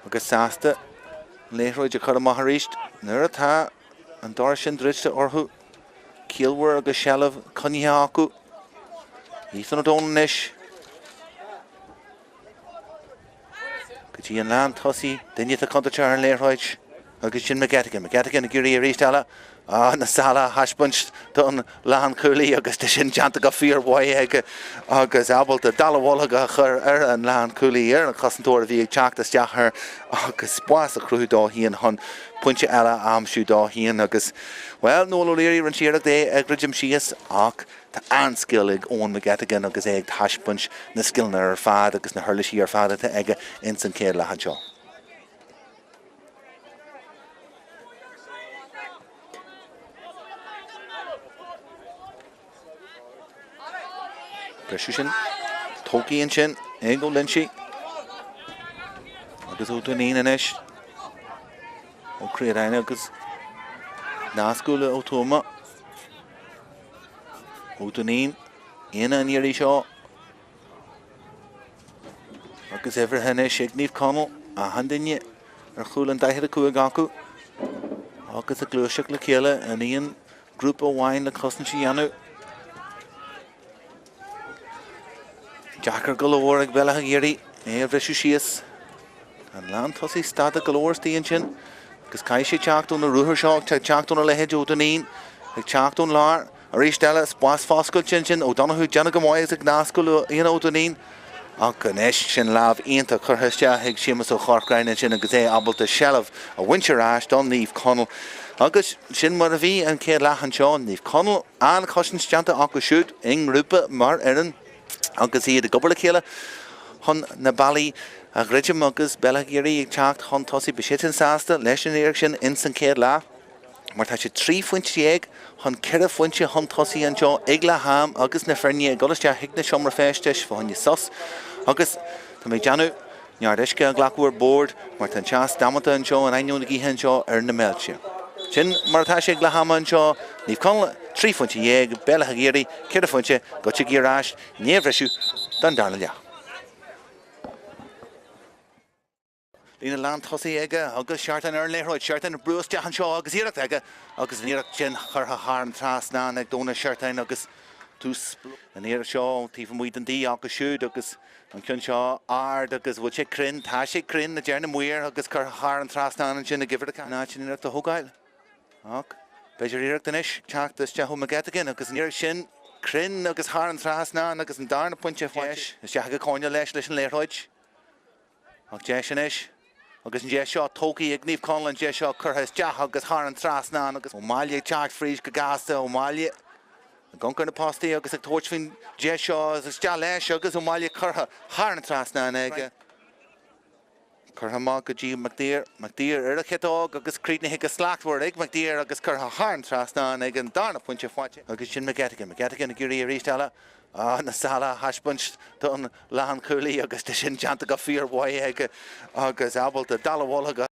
agus sásta an liathróid a chur amach arís nuair atá an doras sin druidte orthu. Ciallmhar agus seilbh coinnithe acu. Ethan O'Donnell anois. Go dtí an lán tosaí, duine atá contúirteach ar an liathróid agus sin McGettigan. McGettigan ag iarraidh arís eile na sála a thaispeáint don lánchúlaí agus tá sin déanta go fíormhaith aige agus ábalta dallamullóg a chur ar an lánchúlaí, ar an chosantóir a bhí ag teacht isteach air agus spás a chruthú dó féin chun pointe eile a aimsiú dó féin agus, bhuel, Noel O'Leary, rinne sé iarracht é a dhruidim síos ach Tá an-scil ag Eoin McGettigan agus é ag taispeáint na scileanna ar fad agus na huirlisí ar fad atá aige ins an chéad leath anseo. Briseadh sin tógtha ansin ag Ó Loinsigh agus Ó Duinnín anois. Ó Críodáin agus nascadh le Ó Tuama. Ó Duinnín, Éanna an iarraidh seo. Agus uimhrithe anois ag Naomh Conaill, achan duine ar chúl an 45 acu agus ag gluaiseacht le chéile in aon ghrúpa amháin le cosaint a dhéanamh. Deacair go leor ag Béal Átha Ghiorriaidh é a bhriseadh síos. Tá an lántosaí stadach go leor istigh ansin agus caithfidh sé teacht ó na ruathair seo, ag teacht óna leithéid Ó Duinnín, ag teacht ón lár. Arís eile, spás foscailte ansin, O'Donoghue ag déanamh go maith agus ag nascadh le Éanna Ó Duinnín. Ach anois, sin lámh iontach curtha isteach ag Séamus Ó Corcráin ansin agus é ábalta seilbh a bhaint ar ais do Naomh Conaill. Agus sin mar a bhí an chéad leath anseo, Naomh Conaill an-chosaint déanta acu siúd i ngrúpa mar fhoireann agus iad ag obair le chéile chun na bealaí a dhruidim agus Béal Átha Ghiorriaidh ag teacht chun tosaigh. Beidh siadsan sásta leis an iarracht sin ins an chéad leath. Mar tá siad 13 phointe chun 4 phointe chun tosaigh anseo ag leath am agus na foirne ag dul isteach chuig na seomra feistis fá choinne sos. Agus tá mé ag déanamh neart uisce a ghlacadh ar bord mar tá an teas damanta anseo in ainneoin na gaoithe anseo ar na Meilte. Sin mar atá sé ag leath ama anseo, Naomh Conaill 13 phointe, Béal Átha Ghiorriaidh 4 phointe, go dtige ar ais i ndiaidh an bhriseadh don darna leath. Líne lán tosaí aige agus Seartan ar an liathróid. Seartan ag brú isteach anseo agus iarracht aige agus an iarracht sin curtha thar an trasnán ag Dónal Seartan agus tús an iarracht seo taobh amuigh den D acu siúd agus an ceann seo ard agus bhfuil sé cruinn? Tá sé cruinn a deir na maoir agus curtha thar an trasnán ansin ag uimhir a In áit an iarracht a thógáil ach b'fhéidir iarracht anois teacht isteach ó McGettigan agus an iarracht sin cruinn agus thar an trasnán agus an darna pointe faighte isteach ag Coinneal leis leis an liathróid. Ach deis anois, agus an deis seo tógtha ag Naomh Conaill, an deis seo curtha isteach agus thar an trasnán agus Ó Máille ag teacht fríd go gasta, Ó Máille ag amharc ar na postaí agus ag tabhairt faoin deis seo agus isteach leis agus Ó Máille curtha thar an trasnán aige. Curtha amach go dtí McDeere, McDeere ar a chiotóg agus críochnaithe go slachtmhar ag McDeere agus curtha thar an trasnán ag an darna pointe faighte agus sin McGettigan, McGettigan ag iarraidh arís eile na sála a thaispeáint don lánchúlaí agus tá sin déanta go fíormhaith aige agus ábalta dallamhullóg a.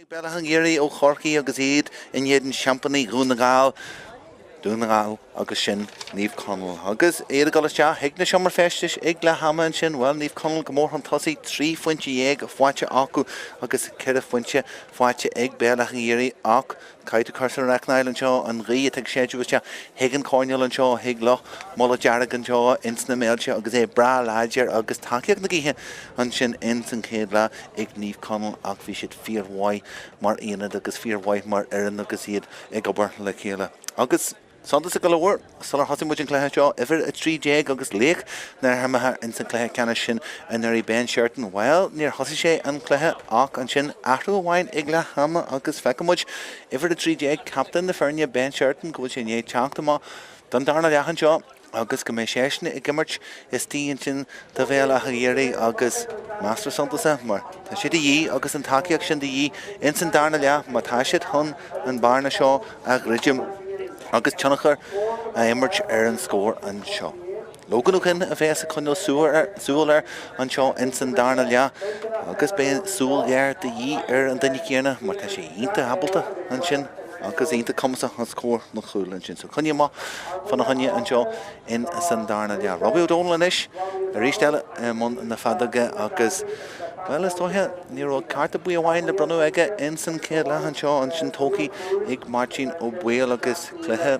Ag Béal Átha an Ghaorthaidh ó Chorcaigh agus iad in éadan seaimpíní Dhún na nGall, Dún na nGall agus sin Naomh Conaill. Agus iad ag dul isteach chuig na seomra feistis ag leath ama ansin, bhuel, Naomh Conaill go mór chun tosaigh, 13 phointe faighte acu agus 4 phointe faighte ag Béal Átha an Ghaorthaidh ach Caithfidh tú cur san áireamh anseo an ghaoth atá ag séideadh isteach chuig an choirnéal anseo, chuig Loch Mulla Dearg anseo ins na Méilte agus é breá láidir agus tacaíocht na gaoithe ansin ins an chéad leath ag Naomh Conaill ach bhí siad fíormhaith mar aonad agus fíormhaith mar fhoireann agus iad ag obair le chéile. Agus. Suntasach go leor, sular thosaigh muid an cluiche seo, uimhir 13 agus laoch na himeartha ins an cluiche ceannais sin anuraidh, Ben Sheridan, bhuel, níor thosaigh sé an cluiche ach ansin athrú amháin ag leath ama agus feicfidh muid uimhir 13, captaen na foirne, Ben Sheridan, go bhfuil sé i ndiaidh teacht amach don darna leath anseo. agus go mbeidh seisean ag imirt istigh ansin do Bhéal Átha an Ghaorthaidh agus measartha suntasach mar tá sé de dhíth agus an tacaíocht sin de dhíth ins an darna leath má tá siad chun an bearna seo a dhruidim agus tionchar a imirt ar an scór anseo. Logan Ó Coinn a bheas ag coinneáil súil air anseo ins an darna leath agus beidh súil ghéar de dhíth ar an duine céanna mar tá sé iontach ábalta ansin agus iontach cumasach os comhair na chúl ansin. So coinnigh amach fána choinne anseo in san darna leath. Robbie O'Donnell anois arís eile i mbun na feadóige agus, bhuel, is dóiche ní raibh cárta buí amháin le bronnadh aige in san chéad leath anseo, ansin tógtha ag Máirtín Ó Baoill agus cluiche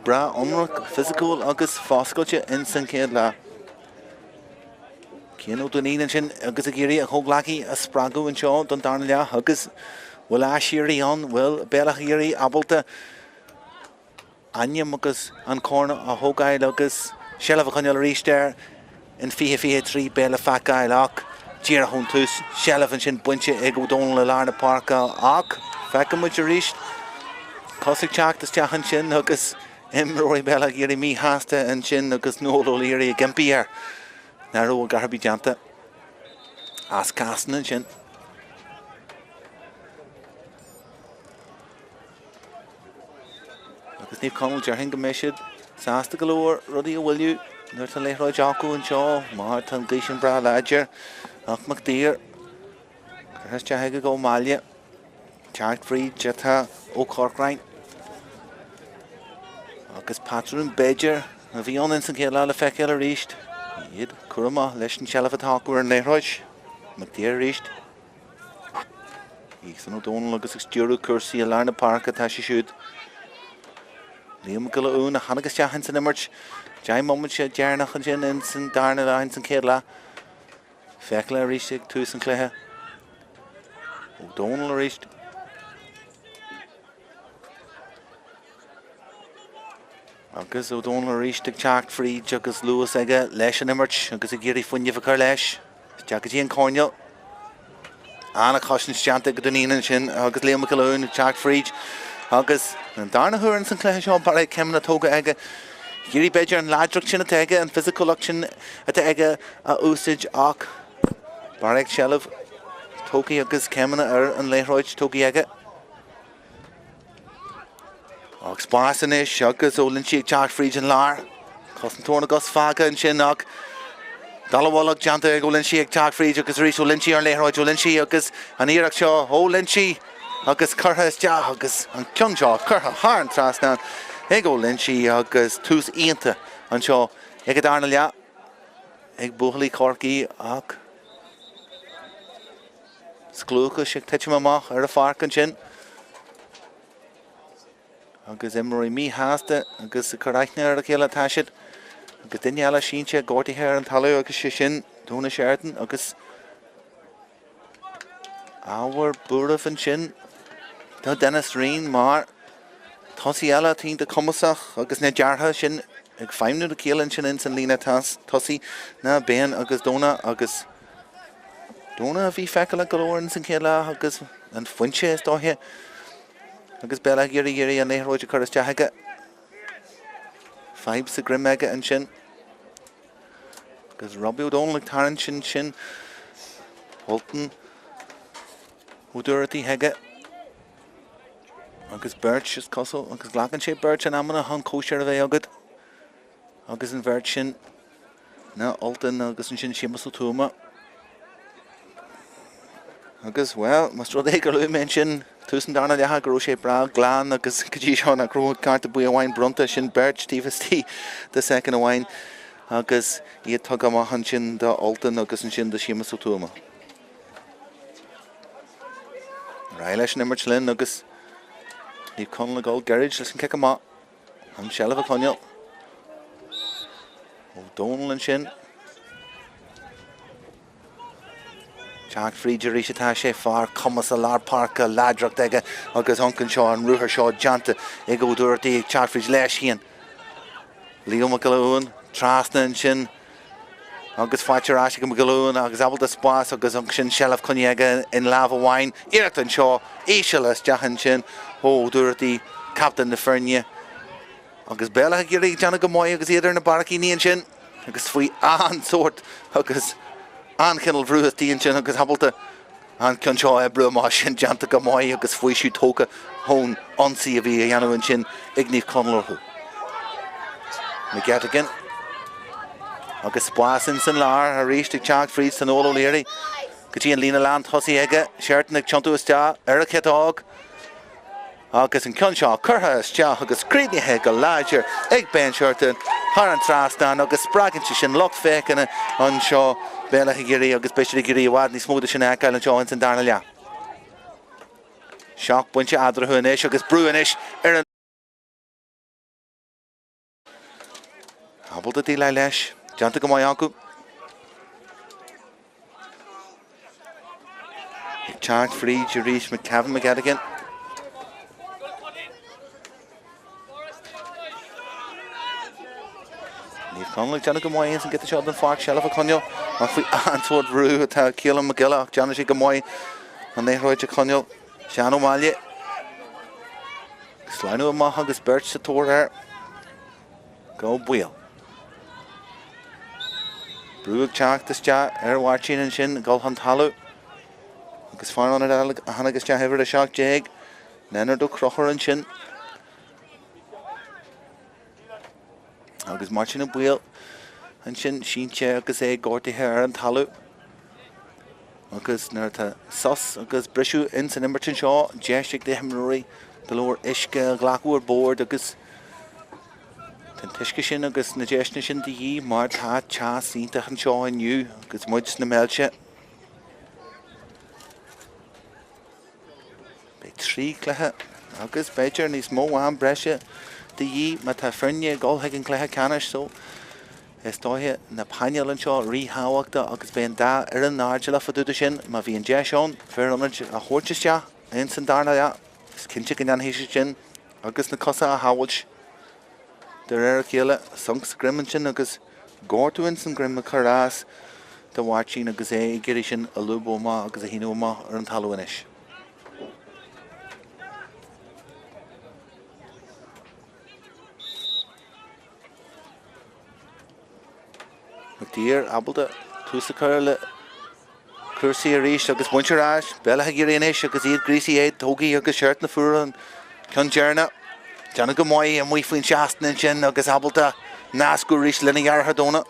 breá ionraic, fisiciúil agus foscailte in san chéad leath. Cian Ó Duinnín ansin agus ag iarraidh a chomhghleacaí a spreagadh anseo don darna leath agus bhfuil aiséirí ann, bhfuil Béal Átha an Ghaorthaidh ábalta ainm agus an corn a thógáil agus seilbh a choinneáil arís air in 2023 beidh le feiceáil ach díreach ón tús, seilbh ansin bainte ag Ó Dónaill i lár na páirce ach feicfidh muid arís cos ag teacht isteach ansin agus imreoirí Bhéal Átha an Ghaorthaidh míshásta ansin agus Noel O'Leary ag impí air nach raibh a dhath ar bith déanta as cásanna ansin. Agus Naomh Conaill, déarfainn go mbeidh siad sásta go leor rudaí a bhualadh nuair atá an liathróid acu anseo mar tá an ghaoth sin breá láidir. Ach McDeere curtha isteach aige go Maille. Teacht fríd atá Ó Corcráin. Agus patrún b'fhéidir a bhí ann ins an chéad lá le feiceáil arís. Iad cúramach leis an tseilbh atá acu ar an liathróid. McDeere arís. Ethan O'Donnell agus ag stiúradh cúrsaí i lár na páirce atá sé siúd. Liam Mac Giolla Uain a tháinig isteach ins an imirt. 10 mbomaite deireanach ansin ins an darna leath ins an chéad leath. Feiceáil arís ag tús an chluiche. O'Donnell arís. Agus O'Donnell arís ag teacht fríd agus luas aige leis an imirt agus ag iarraidh fuinneamh a chur leis. Isteach go dtí an coirnéal. An-chosaint déanta ag Duinnín ansin agus Liam Mac Giolla Uain ag teacht fríd agus an darna huair ins an chluiche seo barraíocht céimeanna tógtha aige. Ag iarraidh b'fhéidir an láidreacht sin atá aige, an fisiciúlacht sin atá aige a úsáid ach barraíocht seilbh tógtha agus céimeanna ar an liathróid tógtha aige. Ach spás anois agus Ó Loinsigh ag teacht fríd an lár. Cosantóir na gcos fágtha ansin ach dallamhullóg déanta ag Ó Loinsigh ag teacht fríd agus arís Ó Loinsigh ar an liathróid. Ó Loinsigh agus an iarracht seo Ó Loinsigh agus curtha isteach agus an ceann seo curtha thar an trasnán ag Ó Loinsigh agus tús iontach anseo ag an darna leath ag buachaillí Chorcaí ach Scliúchas ag titim amach ar an pháirc ansin agus imreoirí míshásta agus ag cur aithne ar a chéile atá siad agus duine eile sínte gortaithe ar an talamh agus sé sin Dónal Sheridan agus ábhar buairimh ansin do Denis Reen mar Tosaí eile atá iontach cumasach agus na deartháireacha sin ag feidhmiú le chéile ansin ins an líne tosaigh ná Ben agus Dónal agus Dónal a bhí feiceálach go leor ins an chéad leath agus an foinse is dóiche agus Béal Átha ag iarraidh an liathróid a chur isteach aige. Fadhb sa droim aige ansin. Agus Robbie O'Donnell ag tarraingt ansin. Ultan Ó Dúrataigh aige. Agus beirt, is cosúil, agus glacann sé beirt in amanna chun cóisir a bheith agat. Agus an bheirt sin ná Ultan agus ansin Séamus Ó Tuama. Agus, bhuel, más rud é gur luaigh mé ansin tús an darna leatha go raibh sé breá glan agus go dtí seo nach raibh cárta buí amháin bronnta, sin beirt taobh istigh de soicind amháin agus iad tugtha amach ansin do Ultan agus ansin do Séamus Ó Tuama. Ar aghaidh leis an imirt linn agus Naomh Conaill ag dul gairid leis an cic amach. An seilbh a choinneáil. Ó Dónall ansin. Teacht fríd arís atá sé, fear cumas i lár páirce, láidreacht aige agus amharc anseo an ruathar seo déanta ag Ó Dúrtaigh ag teacht fríd leis féin. Leo Mac Giolla Uain trasna ansin agus faighte ar ais ag Mac Giolla Uain agus ábalta spás agus ansin seilbh coinnithe aige in lámh amháin. Iarracht anseo, íseal isteach ansin ó Dúrtaigh, captaen na foirne agus Béal Átha Ciarraí ag déanamh go maith agus iad ar na barraicíní ansin. agus faoi an-sórt agus an-chineál bhrú istigh ansin agus ábalta an ceann seo a oibriú amach sin déanta go maith agus faoiseamh tógtha ón ionsaí a bhí á dhéanamh ansin ag Naomh Conaill orthu. McGettigan agus spás ins an lár arís ag teacht fríd san Noel O'Leary go dtí an líne lán tosaigh aige, Sheridan ag tiontú isteach ar a chiotóg. Agus an ceann seo curtha isteach agus críochnaithe go láidir ag Ben Shorten thar an trasnán agus spreagann sé sin lucht féachana anseo Béal Átha Ciarraí agus beidh siad ag iarraidh i bhfad níos mó de sin a fheiceáil anseo ins an darna leath. Seacht bpointe eadarthu anois agus brú anois ar an. Ábalta déileáil leis. Déanta go maith acu. Ag teacht fríd arís Kevin McGettigan. Naomh Conaill ag déanamh go maith ins an gciota seo den pháirc seilbh a choinneáil ach faoi an-sórt bhrú atá Keelan Mac Giolla ach déanann sé go maith an liathróid a choinneáil. Seán Ó Máille. Sleamhnú amach agus beirt sa tóir air. Go baol. Brú ag teacht isteach ar Mháirtín ansin, ag dul chun talamh. Agus fear ionaid eile a tháinig isteach uimhir 17, Leonard Ó Conchúir ansin. Agus Máirtín Ó Baoill ansin sínte agus é gortaithe ar an talamh. Agus nuair atá sos agus briseadh ins an imirt anseo, deis ag na himreoirí go leor uisce a ghlacadh ar bord agus tá an t-uisce sin agus na deiseanna sin de dhíth mar tá teas iontach anseo inniu agus muid sna Meilte. Beidh 3 chluiche agus b'fhéidir níos mó am breise de dhíth má tá foirne ag dul chuig an gcluiche ceannais so is dóiche na painéil anseo ríthábhachtach agus beidh an dá fhoireann airdeallach fá dtaobh de sin má bhíonn deis ann fir ionaid a thabhairt isteach ins an darna leath. Is cinnte go ndéanfaidh siad sin agus na cosa á shábhailt de réir a chéile. Sonc sa droim ansin agus gortú ins an droim ag cur as do Mháirtín agus é ag iarraidh sin a lúbadh amach agus a shíneadh amach ar an talamh anois. McDeere ábalta tús a chur le cúrsaí arís agus baint ar ais. Béal Átha Ciarraí anois agus iad gríosaithe, tógtha agus Sheridan a fuair an ceann deireanach. Déanamh go maith amuigh faoin seastán ansin agus ábalta nascadh arís lena dheartháir Dónal.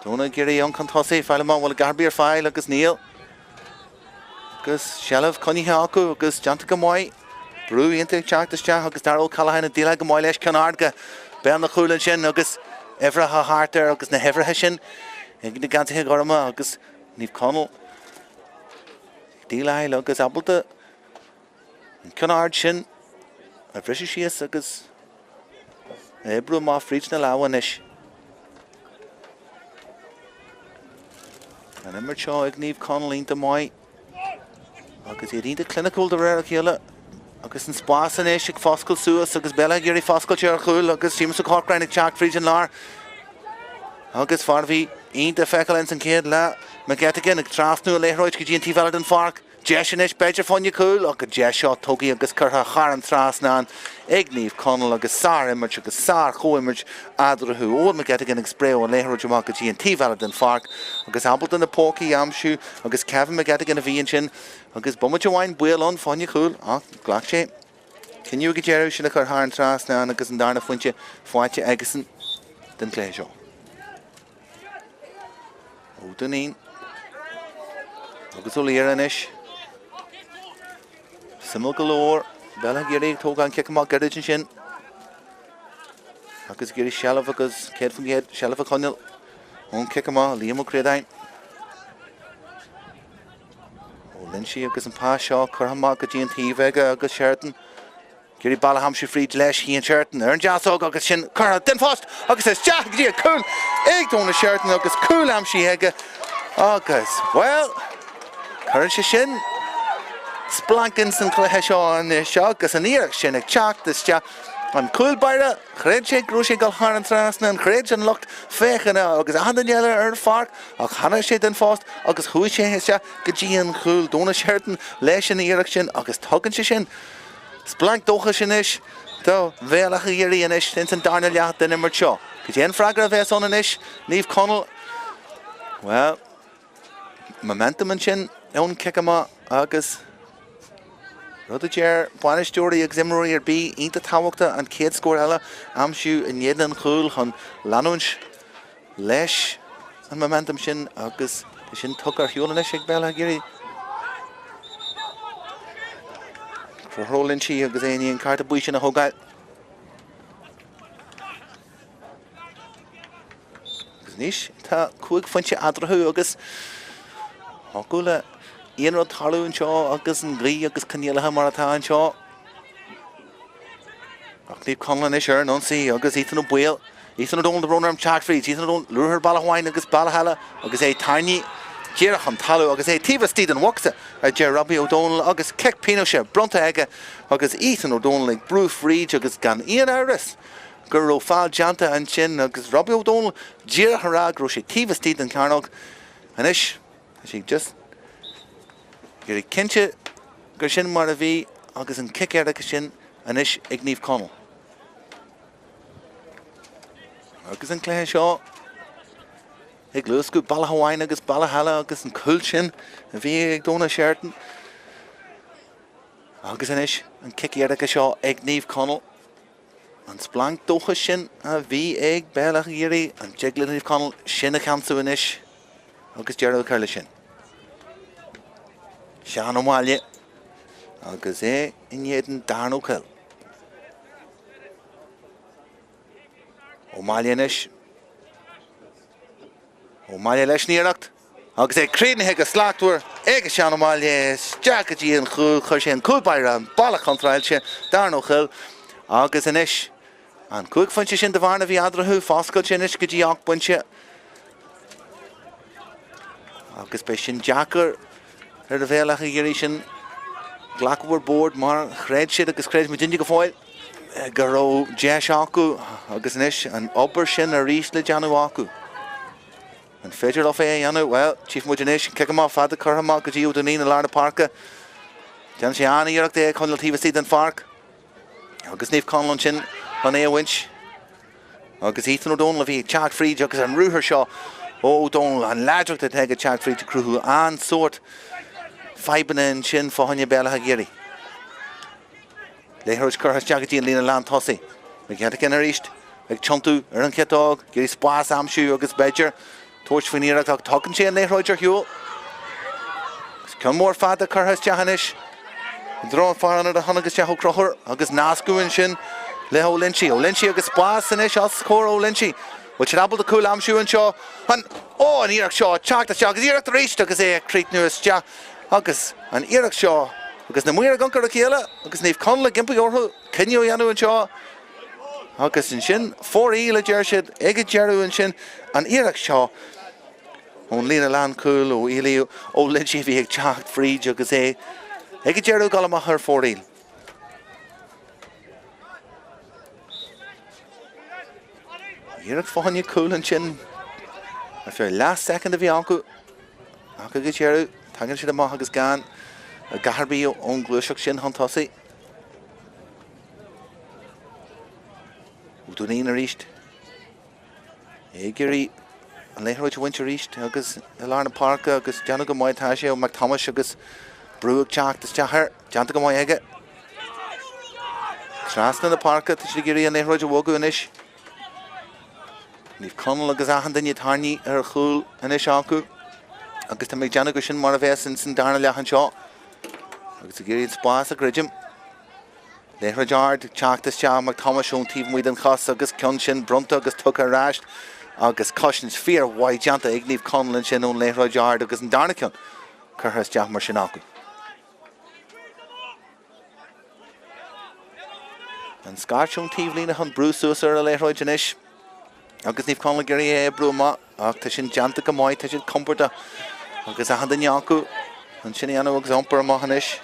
Dónal ag iarraidh ionc chun tosaigh, fáil amach an bhfuil a dhath ar bith ar fáil agus níl. Agus seilbh coinnithe acu agus déanta go maith. Brú iontach ag teacht isteach agus Darragh O'Callaghan ag déileáil go maith leis. Ceann ard go béal na chúil ansin agus uimhreacha thart air agus na huimhreacha sin ag na geansaithe gorma agus Naomh Conaill ag déileáil agus ábalta an ceann ard sin a bhriseadh síos agus a oibriú amach fríd na lámha anois. An imirt seo ag Naomh Conaill iontach maith agus iad iontach cliniciúil de réir a chéile agus an spás anois ag foscailt suas agus Béal Átha Ciarraí foscailte ar chúl agus Séamus Ó Corcráin ag teacht fríd an lár agus fear a bhí iontach feiceáil ins an chéad leath McGettigan ag trasnú an liathróid go dtí an taobh eile den pháirc. Deis anois, b'fhéidir, fá choinne cúl, ach an deis seo tugtha agus curtha thar an trasnán ag Naomh Conaill agus sár-imirt agus sár-chomhimirt eadarthu. Eoin McGettigan ag spréadh an liathróid amach go dtí an taobh eile den pháirc agus ábalta na pócaí a aimsiú agus Kevin McGettigan a bhí ansin agus bomaite amháin baol ann fá choinne cúl ach ghlac sé cinneadh ag an deireadh sin a chur thar an trasnán agus an darna phointe faighte aigesan den chluiche seo. Ó Duinnín. Agus Ó Laoire anois. Suimiúil go leor, Béal Átha Ghiorriaidh ag tógáil an cic amach gairid ansin. Agus ag iarraidh seilbh agus 100% seilbh a choinneáil ón cic amach, Liam Ó Críodáin. Ó Loinsigh agus an pas seo curtha amach go dtí an taobh aige agus Sheridan ag iarraidh bealach a aimsiú fríd leis Cian Sheridan ar an deasóg agus sin curtha den phost agus isteach go dtí an cúl ag Donal Sheridan agus cúl aimsithe aige agus, bhuel, cuireann sé sin splanc ins an chluiche seo anois agus an iarracht sin ag teacht isteach an cúl báire, chreid sé go raibh sé ag dul thar an trasnán, chreid an lucht féachana agus achan duine eile ar an pháirc ach tháinig sé den phost agus chuaigh sé isteach go dtí an chúl. Donal Sheridan leis an iarracht sin agus tugann sé sin Splanc dóchais anois do Bhéal Átha Ghiorriaidh anois ins an darna leath den imirt seo. Cad é an freagra a bheas ann anois, Naomh Conaill? Bhuel, momentum ansin ón cic amach agus rud a deir bainisteoirí agus imreoirí ar bith iontach tábhachtach an chéad scór eile a aimsiú i ndiaidh an chúil chun leanúint leis an momentum sin agus é sin tugtha ar shiúl anois ag Béal Átha Ghiorriaidh. Conchúr Ó Loinsigh agus é i ndiaidh an cárta buí sin a thógáil. Agus anois tá 5 phointe eatarthu agus thiocfadh le aon rud tarlú anseo agus an ghaoth agus coinníollacha mar atá anseo. Ach Naomh Conaill anois ar an ionsaí agus Ethan Ó Baoill. Ethan O'Donnell de brón orm teacht fríd. Ethan O'Donnell ruathar bealach amháin agus bealach eile agus é tarraingthe díreach chun talún agus é taobh istigh den bhocsa, a deir Robbie O'Donnell agus cic pionóis bronnta aige agus Ethan O'Donnell ag brú fríd agus gan aon amhras go raibh feall déanta ansin agus Robbie O'Donnell díreach a rá go raibh sé taobh istigh den chearnóg. Anois tá sé just ag iarraidh cinnte gur sin mar a bhí agus an cic éirice sin anois ag Naomh Conaill. Agus an cluiche seo ag luascadh bealach amháin agus bealach eile agus an cúl sin a bhí ag Donal Sheridan. Agus anois an cic éirice seo ag Naomh Conaill. An splanc dóchais sin a bhí ag Béal Átha Ghiorriaidh, an dtig le Naomh Conaill sin a cheansú anois agus deireadh a chur leis sin. Seán Ó Máille agus é in éadan Darren Ó Cuill. Ó Máille anois. Ó Máille leis an iarracht agus é críochnaithe go slachtmhar ag Seán Ó Máille isteach go dtí an chúl. Chuir sé an cúl báire an bealach contráilte, Darren Ó Cuill agus anois an 5 phointe sin de bhearna a bhí eadarthu foscailte anois go dtí 8 bpointe. Agus beidh sin deacair ar Bhéal Átha Ghiorriaidh sin glacadh ar bord mar chreid siad agus creid muidinne go fóill go raibh deis acu agus anois an obair sin arís le déanamh acu. An féidir leo é a dhéanamh? Bhuel, tchífidh muid anois. Cic amach fada curtha amach go dtí Ó Duinnín i lár na páirce. Déanann sé an-iarracht é a choinneáil taobh istigh den pháirc. Agus Naomh Conaill ansin chun é a bhaint. Agus Ethan O'Donnell a bhí ag teacht fríd agus an ruathar seo ó O'Donnell, an láidreacht atá aige ag teacht fríd ag cruthú an-sórt fadhbanna ansin fá choinne Béal Átha Ghiorriaidh. Liathróid curtha isteach go dtí an líne lán tosaigh. McGettigan arís ag tiontú ar an chiotóg, ag iarraidh spás a aimsiú agus b'fhéidir tabhairt faoin iarracht ach tugann sé an liathróid ar shiúl. Agus ceann mór fada curtha isteach anois i dtreo an fear ionaid a tháinig isteach Ó Conchúir agus nascadh ansin le Ó Loinsigh. Ó Loinsigh agus spás anois os comhair Ó Loinsigh. Bhfuil siad ábalta cúl a aimsiú anseo? An, ó, an iarracht seo ag teacht isteach agus iarracht arís agus é ag críochnú isteach agus an iarracht seo agus na maoir ag amharc ar a chéile agus Naomh Conaill ag impí orthu cinneadh a dhéanamh anseo. Agus ansin, fóraoil, a deir siad, ag an deireadh ansin, an iarracht seo ón líne lánchúil ó Eilí Ó Loinsigh a bhí ag teacht fríd agus é ag an deireadh ag dul amach ar fóraoil. Iarracht fá choinne cúl ansin ar feadh leath soicind a bhí acu ach ag an deireadh tagann siad amach agus gan a dhath ar bith ón ghluaiseacht sin chun tosaigh. Ó Duinnín arís. Ag iarraidh an liathróid a bhaint arís agus i lár na páirce agus déanamh go maith atá sé ó Mac Thomáis agus brú ag teacht isteach air. Déanta go maith aige. Trasna na páirce tá siad ag iarraidh an liathróid a bhogadh anois. Naomh Conaill agus achan duine tarraingthe ar chúl anois acu. Agus tá mé ag déanamh gur sin mar a bheas ins an darna leath anseo. Agus ag iarraidh an spás a dhruidim. Liathróid ard ag teacht isteach Mac Thomáis ón taobh amuigh den chos agus ceann sin bronnta agus tugtha ar ais agus cosaint fíor-mhaith déanta ag Naomh Conaill ansin ón liathróid ard agus an darna ceann curtha isteach mar sin acu. An scairt ón taobhlíne chun brú suas ar an liathróid anois agus Naomh Conaill ag iarraidh é a brú amach ach tá sin déanta go maith, tá siad compordach agus achan duine acu ansin a dhéanamh agus iompar amach anois.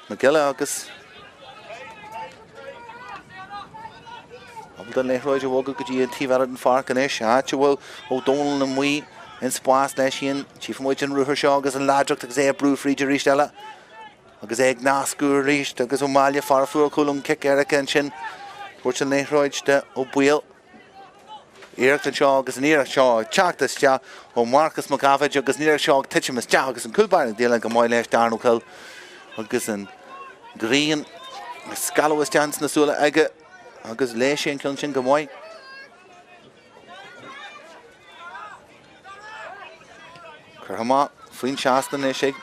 Mac Giolla agus ábalta an liathróid a bhogadh go dtí an taobh eile den pháirc anois, áit a bhfuil Ó Dónaill amuigh in spás leis féin. Tchífidh muid an ruathar seo agus an láidreacht agus é ag brú fríd arís eile agus é ag nascadh arís agus Ó Máille fear fuar cúl an cic éirice ansin. Tabhairt an liathróid do Ó Baoill. Iarracht anseo agus an iarracht seo ag teacht isteach ó Mharcas Mac Daibhéid agus an iarracht seo ag titim isteach agus an cúl báire ag déileáil go maith leis Darren Ó Coill agus an ghrian ag scaladh isteach ins na súile aige agus léigh sé an ceann sin go maith. Curtha amach faoin trasnán anois ag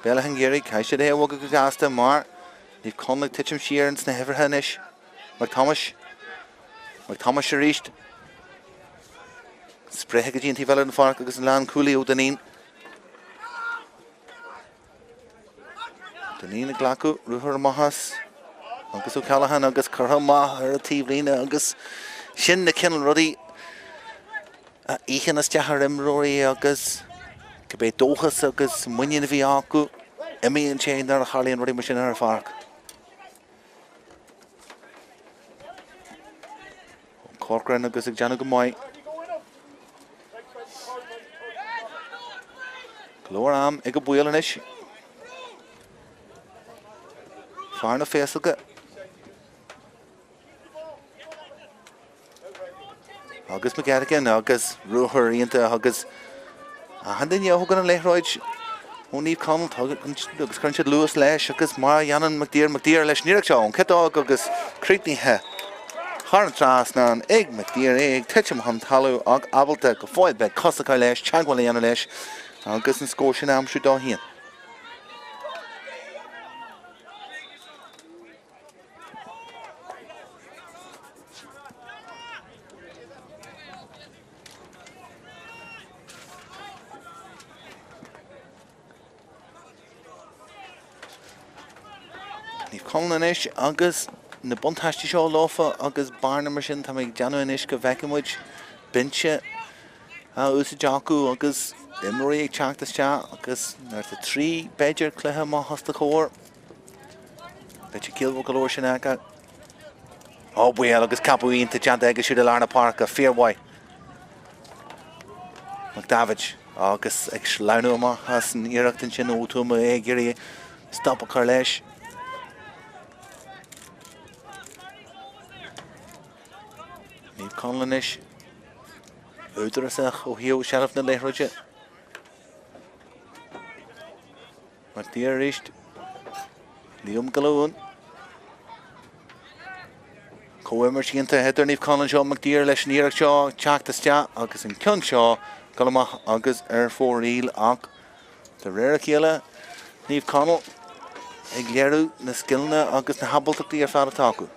Béal Átha an Ghaorthaidh. Caithfidh siad é a bhogadh go gasta mar Naomh Conaill ag titim siar ins na huimhreacha anois. Mac Thomáis. Mac Thomáis arís. Spréithe go dtí an taobh eile den pháirc agus an lánchúlaí Ó Duinnín. Duinnín ag glacadh ruathar amach as agus O'Callaghan agus curtha amach ar an taobhlíne agus sin na cineál rudaí a itheann isteach ar imreoirí agus cibé dóchas agus muinín a bhí acu, imíonn sé nuair a tharlaíonn rudaí mar sin ar an pháirc. Corcoran agus ag déanamh go maith. Go leor am ag Ó Baoill anois. Fear na féasóige. Agus McGettigan agus ruathar iontach agus achan duine a thugann an liathróid ó Naomh Conaill agus cuireann siad luas leis agus mar a dhéanann McDeere, McDeere leis an iarracht seo ón ciotóg agus críochnaithe thar an trasnán ag McDeere, é ag titim chun talaimh ach ábalta go fóill beag cos a chur leis, teagmháil a dhéanamh leis agus an scór sin a aimsiú dó féin. Naomh Conaill anois agus na buntáistí seo leofa agus bearna mar sin tá mé ag déanamh anois go bhfeicfidh muid binse á úsáid acu agus imreoirí ag teacht isteach agus nuair atá 3 b'fhéidir cluiche amach os do chomhair Beidh sé ciallmhar go leor sin acu. Ó Baoill agus ceapadh iontach déanta aige siúd i lár na páirce, fíormhaith. Mac Daibhéid agus ag sleamhnú amach as an iarracht ansin ó Tuama é ag iarraidh stop a chur leis. Naomh Conaill anois údarásach ó thaobh seilbh na liathróide. McDeere arís. Liam Glún. Comhimirt iontach idir Naomh Conaill anseo, McDeere leis an iarracht seo teacht isteach agus an ceann seo dul amach agus ar fóraoil ach de réir a chéile Naomh Conaill ag léiriú na scileanna agus na hábaltachtaí ar fad atá acu.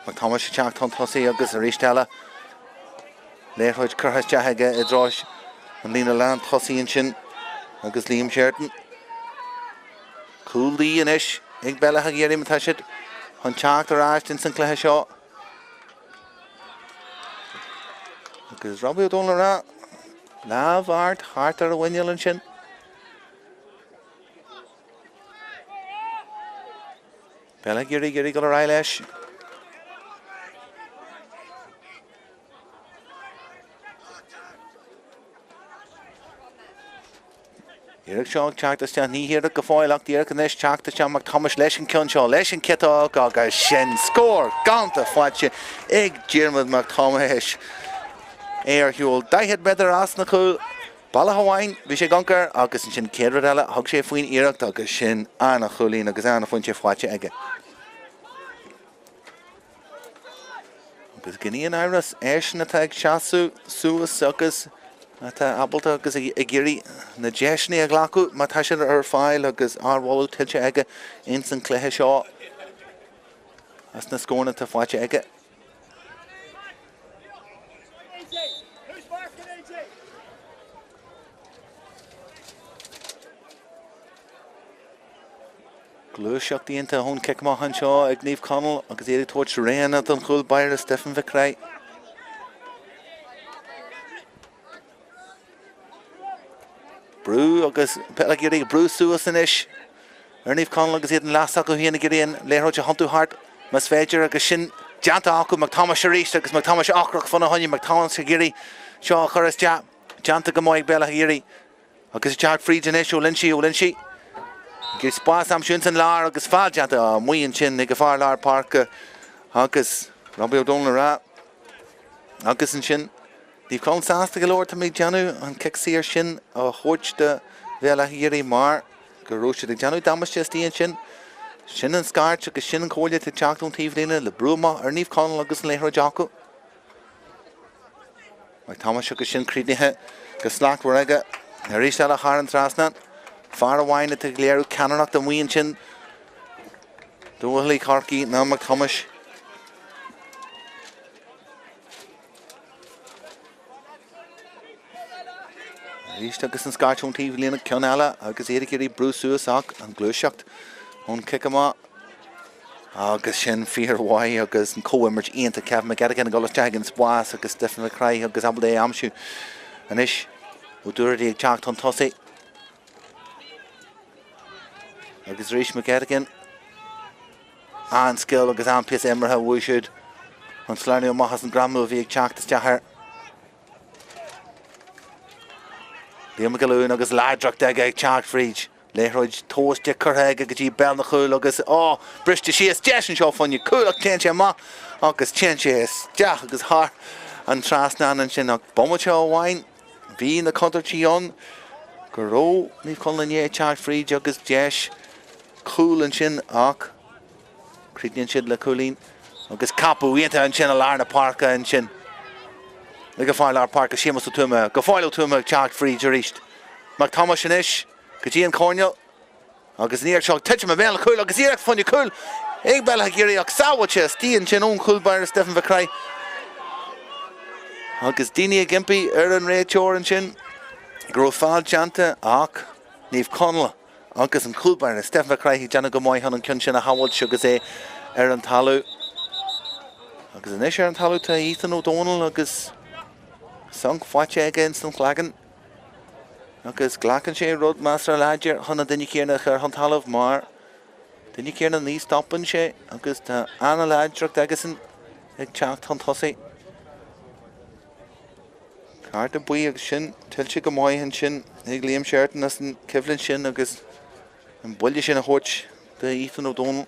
Mac Thomáis ag teacht chun tosaigh agus arís eile liathróid curtha isteach aige i dtreo an líne lán tosaigh ansin agus Liam Sheridan. Cúl de dhíth anois ag Béal Átha an Ghaorthaidh má tá siad chun teacht ar ais ins an cluiche seo. Agus Robbie Ó Dónaill ag rá lámh ard thart ar a mhuineál ansin. Béal Átha an Ghaorthaidh ag iarraidh dul ar aghaidh leis. Iarracht seo ag teacht isteach, ní hiarracht go fóill ach iarracht anois teacht isteach Mac Thomáis leis an ceann seo, leis an ciotóg agus sin scór galánta faighte ag Diarmuid Mac Thomáis. É ar shiúl 40 méadar as na cúl. Bealach amháin, bhí sé ag amharc air agus ansin chéad rud eile, thug sé faoin iarracht agus sin an-chúilín agus an-phointe faighte aige. Agus gan aon amhras, eisean atá ag seasamh suas agus atá ábalta agus ag iarraidh na deiseanna a ghlacadh má tá siad ar fáil agus ardmholadh tuillte aige ins an cluiche seo as na scóranna atá faighte aige. Gluaiseacht iontach ón cic amach anseo ag Naomh Conaill agus iad ag tabhairt roghanna don chúl báire Stephen Mhic Craith. Brú agus Béal Átha Ciarraí ag brú suas anois ar Naomh Conaill agus iad an leas acu féin ag iarraidh an liathróid a thiontú thart más féidir agus sin déanta acu. McThomas arís agus McThomas ocrach fána choinne. McThomas ag iarraidh seo a chur isteach. Déanta go maith ag Béal Átha Ciarraí. Agus ag teacht fríd anois ó Loinsigh, Ó Loinsigh ag iarraidh spás a aimsiú ins an lár agus feall déanta amuigh ansin ag an fear lár páirce agus Robbie O'Donnell ag rá agus ansin Naomh Conaill sásta go leor tá mé ag déanamh an cic saor sin a thabhairt do Bhéal Átha Ciarraí mar go raibh siad ag déanamh damáiste istigh ansin. Sin an scairt agus sin an chomhairle atá ag teacht ón taobhlíne le brú amach ar Naomh Conaill agus an liathróid acu. McThomas agus sin críochnaithe go slachtmhar aige arís eile thar an trasnán. Fear amháin atá ag léiriú ceannaireacht amuigh ansin do bhuachaillí Chorcaí ná McThomas. Arís agus an scairt ón taobh líne ceann eile agus iad ag iarraidh brú suas ach an gluaiseacht ón cic amach. Agus sin fíormhaith agus an comhimirt iontach Kevin McGettigan ag dul isteach ag an spás agus Stephen McCraith agus ábalta é a aimsiú anois. Ó Dúradaí ag teacht chun tosaigh. Agus arís McGettigan. An-scil agus an-phíosa imeartha uaidh siúd. An sleamhnú amach as an greamú a bhí ag teacht isteach air. Liam Mac Giolúin agus láidreacht aige ag teacht fríd. Liathróid tomhaiste curtha aige go dtí béal na chúil agus, á, briste síos, deis anseo fá choinne cúl ach téann sé amach agus téann sé isteach agus thar an trasnán ansin ach bomaite amháin bhí na contúirtí ann go raibh Naomh Conaill i ndiaidh teacht fríd agus deis cúl ansin ach críochnaíonn siad le cúilín agus ceapadh iontach ansin i lár na páirce ansin ag an fear lár páirce Séamus Ó Tuama go fóill Ó Tuama ag teacht fríd arís. Mac Thomáis anois. go dtí an coirnéal agus an iarracht seo ag titim i mbéal an chúil agus iarracht fá choinne cúl ag Béal Átha Ciarraí ach sábháilte istigh ansin ón chúl báire Stephen McCraith agus daoine ag impí ar an réiteoir ansin go raibh feall déanta ach Naomh Conaill agus an cúl báire Stephen McCraith ag déanamh go maith chun an ceann sin a shábháilt agus é ar an talamh. Agus anois ar an talamh tá Ethan O'Donnell agus sonc faighte aige ins an chloigeann. Agus glacann sé rud measartha láidir chun an duine céanna a chur chun talaimh mar duine céanna ní stopann sé agus tá an-láidreacht aigesan ag teacht chun tosaigh. Cárta buí agus sin tuillte go maith ansin ag Liam Sheridan as an choimhlint sin agus an buille sin a thabhairt do Ethan O'Donnell.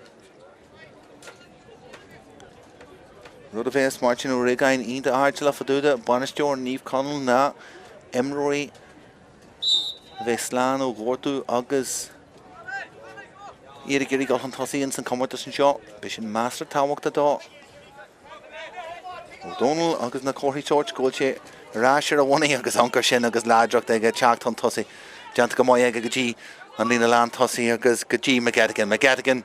Rud a bheas Máirtín Ó Riagáin iontach airdeallach fá dtaobh de, bainisteoir Naomh Conaill, ná imreoirí a bheith slán ó ghortú agus iad ag iarraidh dul chun tosaigh ins an comórtas anseo. Beidh sin measartha tábhachtach dó. O'Donnell agus na comharthaí sóirt go bhfuil sé ar ais ar a bhonnaí agus ioncar sin agus láidreacht aige teacht chun tosaigh. Déanta go maith aige go dtí an líne lán tosaigh agus go dtí McGettigan. McGettigan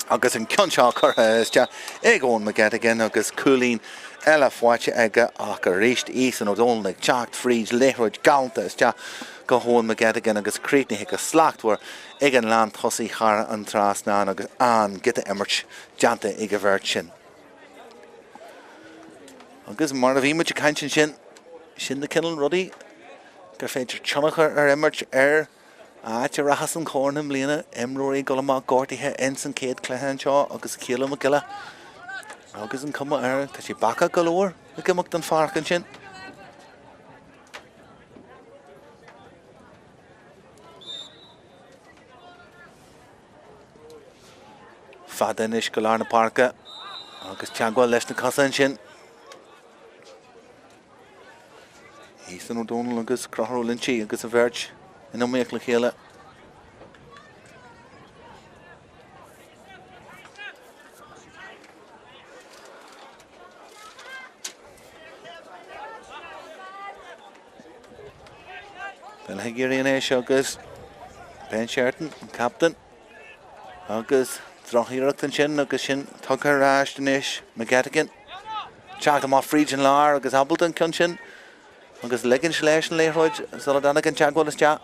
agus an ceann seo curtha isteach ag Eoin McGettigan agus cúilín eile faighte aige ach arís Ethan O'Donnell ag teacht fríd liathróid galánta isteach go hEoin McGettigan agus críochnaithe go slachtmhar ag an lán tosaigh thar an trasnán agus an-giota imirt déanta ag an bheirt sin. Agus mar a bhí muid ag caint ansin, sin na cineál rudaí gur féidir tionchar a imirt ar áit a rachas an corn i mbliana, imreoirí ag dul amach gortaithe ins an chéad chluiche anseo agus Caleb Mac Giolla agus an cuma air, tá sé bacach go leor ag imeacht den pháirc ansin. Fada anois go lár na páirce agus teagmháil leis na cosa ansin. Ethan O'Donnell agus Conchúr Ó Loinsigh agus an bheirt in iomaíocht le chéile. Béal Átha Ciarraí anois agus Ben Sheridan, an captaen, agus drochiarracht ansin agus sin tugtha ar ais anois McGettigan. Teacht amach fríd an lár agus ábalta an ceann sin agus ligint leis an liathróid sula dtáinig an teagmháil isteach.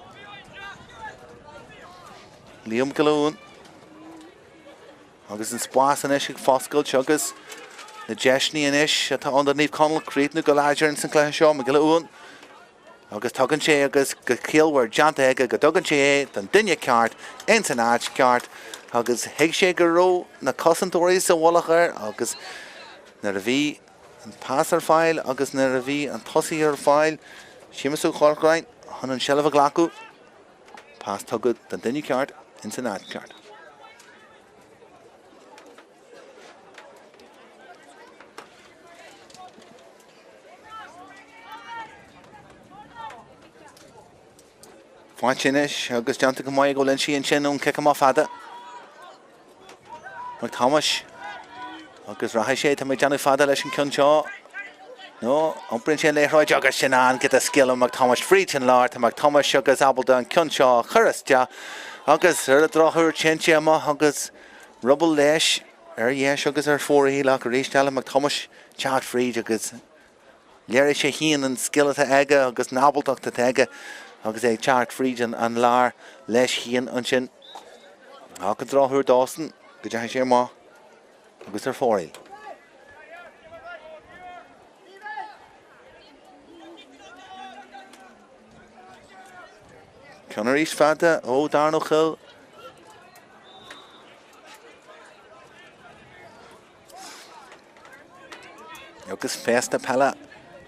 Liam Gilloon. Agus an spás anois ag foscailt agus na deiseanna anois atá ann do Naomh Conaill críochnú go láidir ins an cluiche seo. Mac Giolla Uain agus tugann sé agus go ciallmhar déanta aige go dtugann sé é don duine ceart ins an áit ceart agus thuig sé go raibh na cosantóirí sa mhullach air agus nuair a bhí an pas ar fáil agus nuair a bhí an tosaí ar fáil, Séamus Ó Corcráin, chun an seilbh a ghlacadh, pas tugtha don duine ceart ins an áit ceart. Faighte anois agus déanta go maith ag Ó Loinsigh ansin ón cic amach fada. Mac Thomáis agus rachaidh sé, tá mé ag déanamh fada leis an ceann seo. Nó iompraíonn sé an liathróid agus sin an-giota scil ó Mac Thomáis fríd an lár. Tá Mac Thomáis agus ábalta an ceann seo a chur isteach agus ar an drochuair téann sé amach agus ruball leis ar dheis agus ar fóraoil ach arís eile Mac Thomáis teacht fríd agus léirigh sé féin an scil atá aige agus an ábaltacht atá aige agus é ag teacht fríd an lár leis féin ansin. Ach an drochuair dósan go dteachaigh sé amach agus ar fóraoil. Ceann arís fada ó Darren Ó Cuill. Agus féasta peile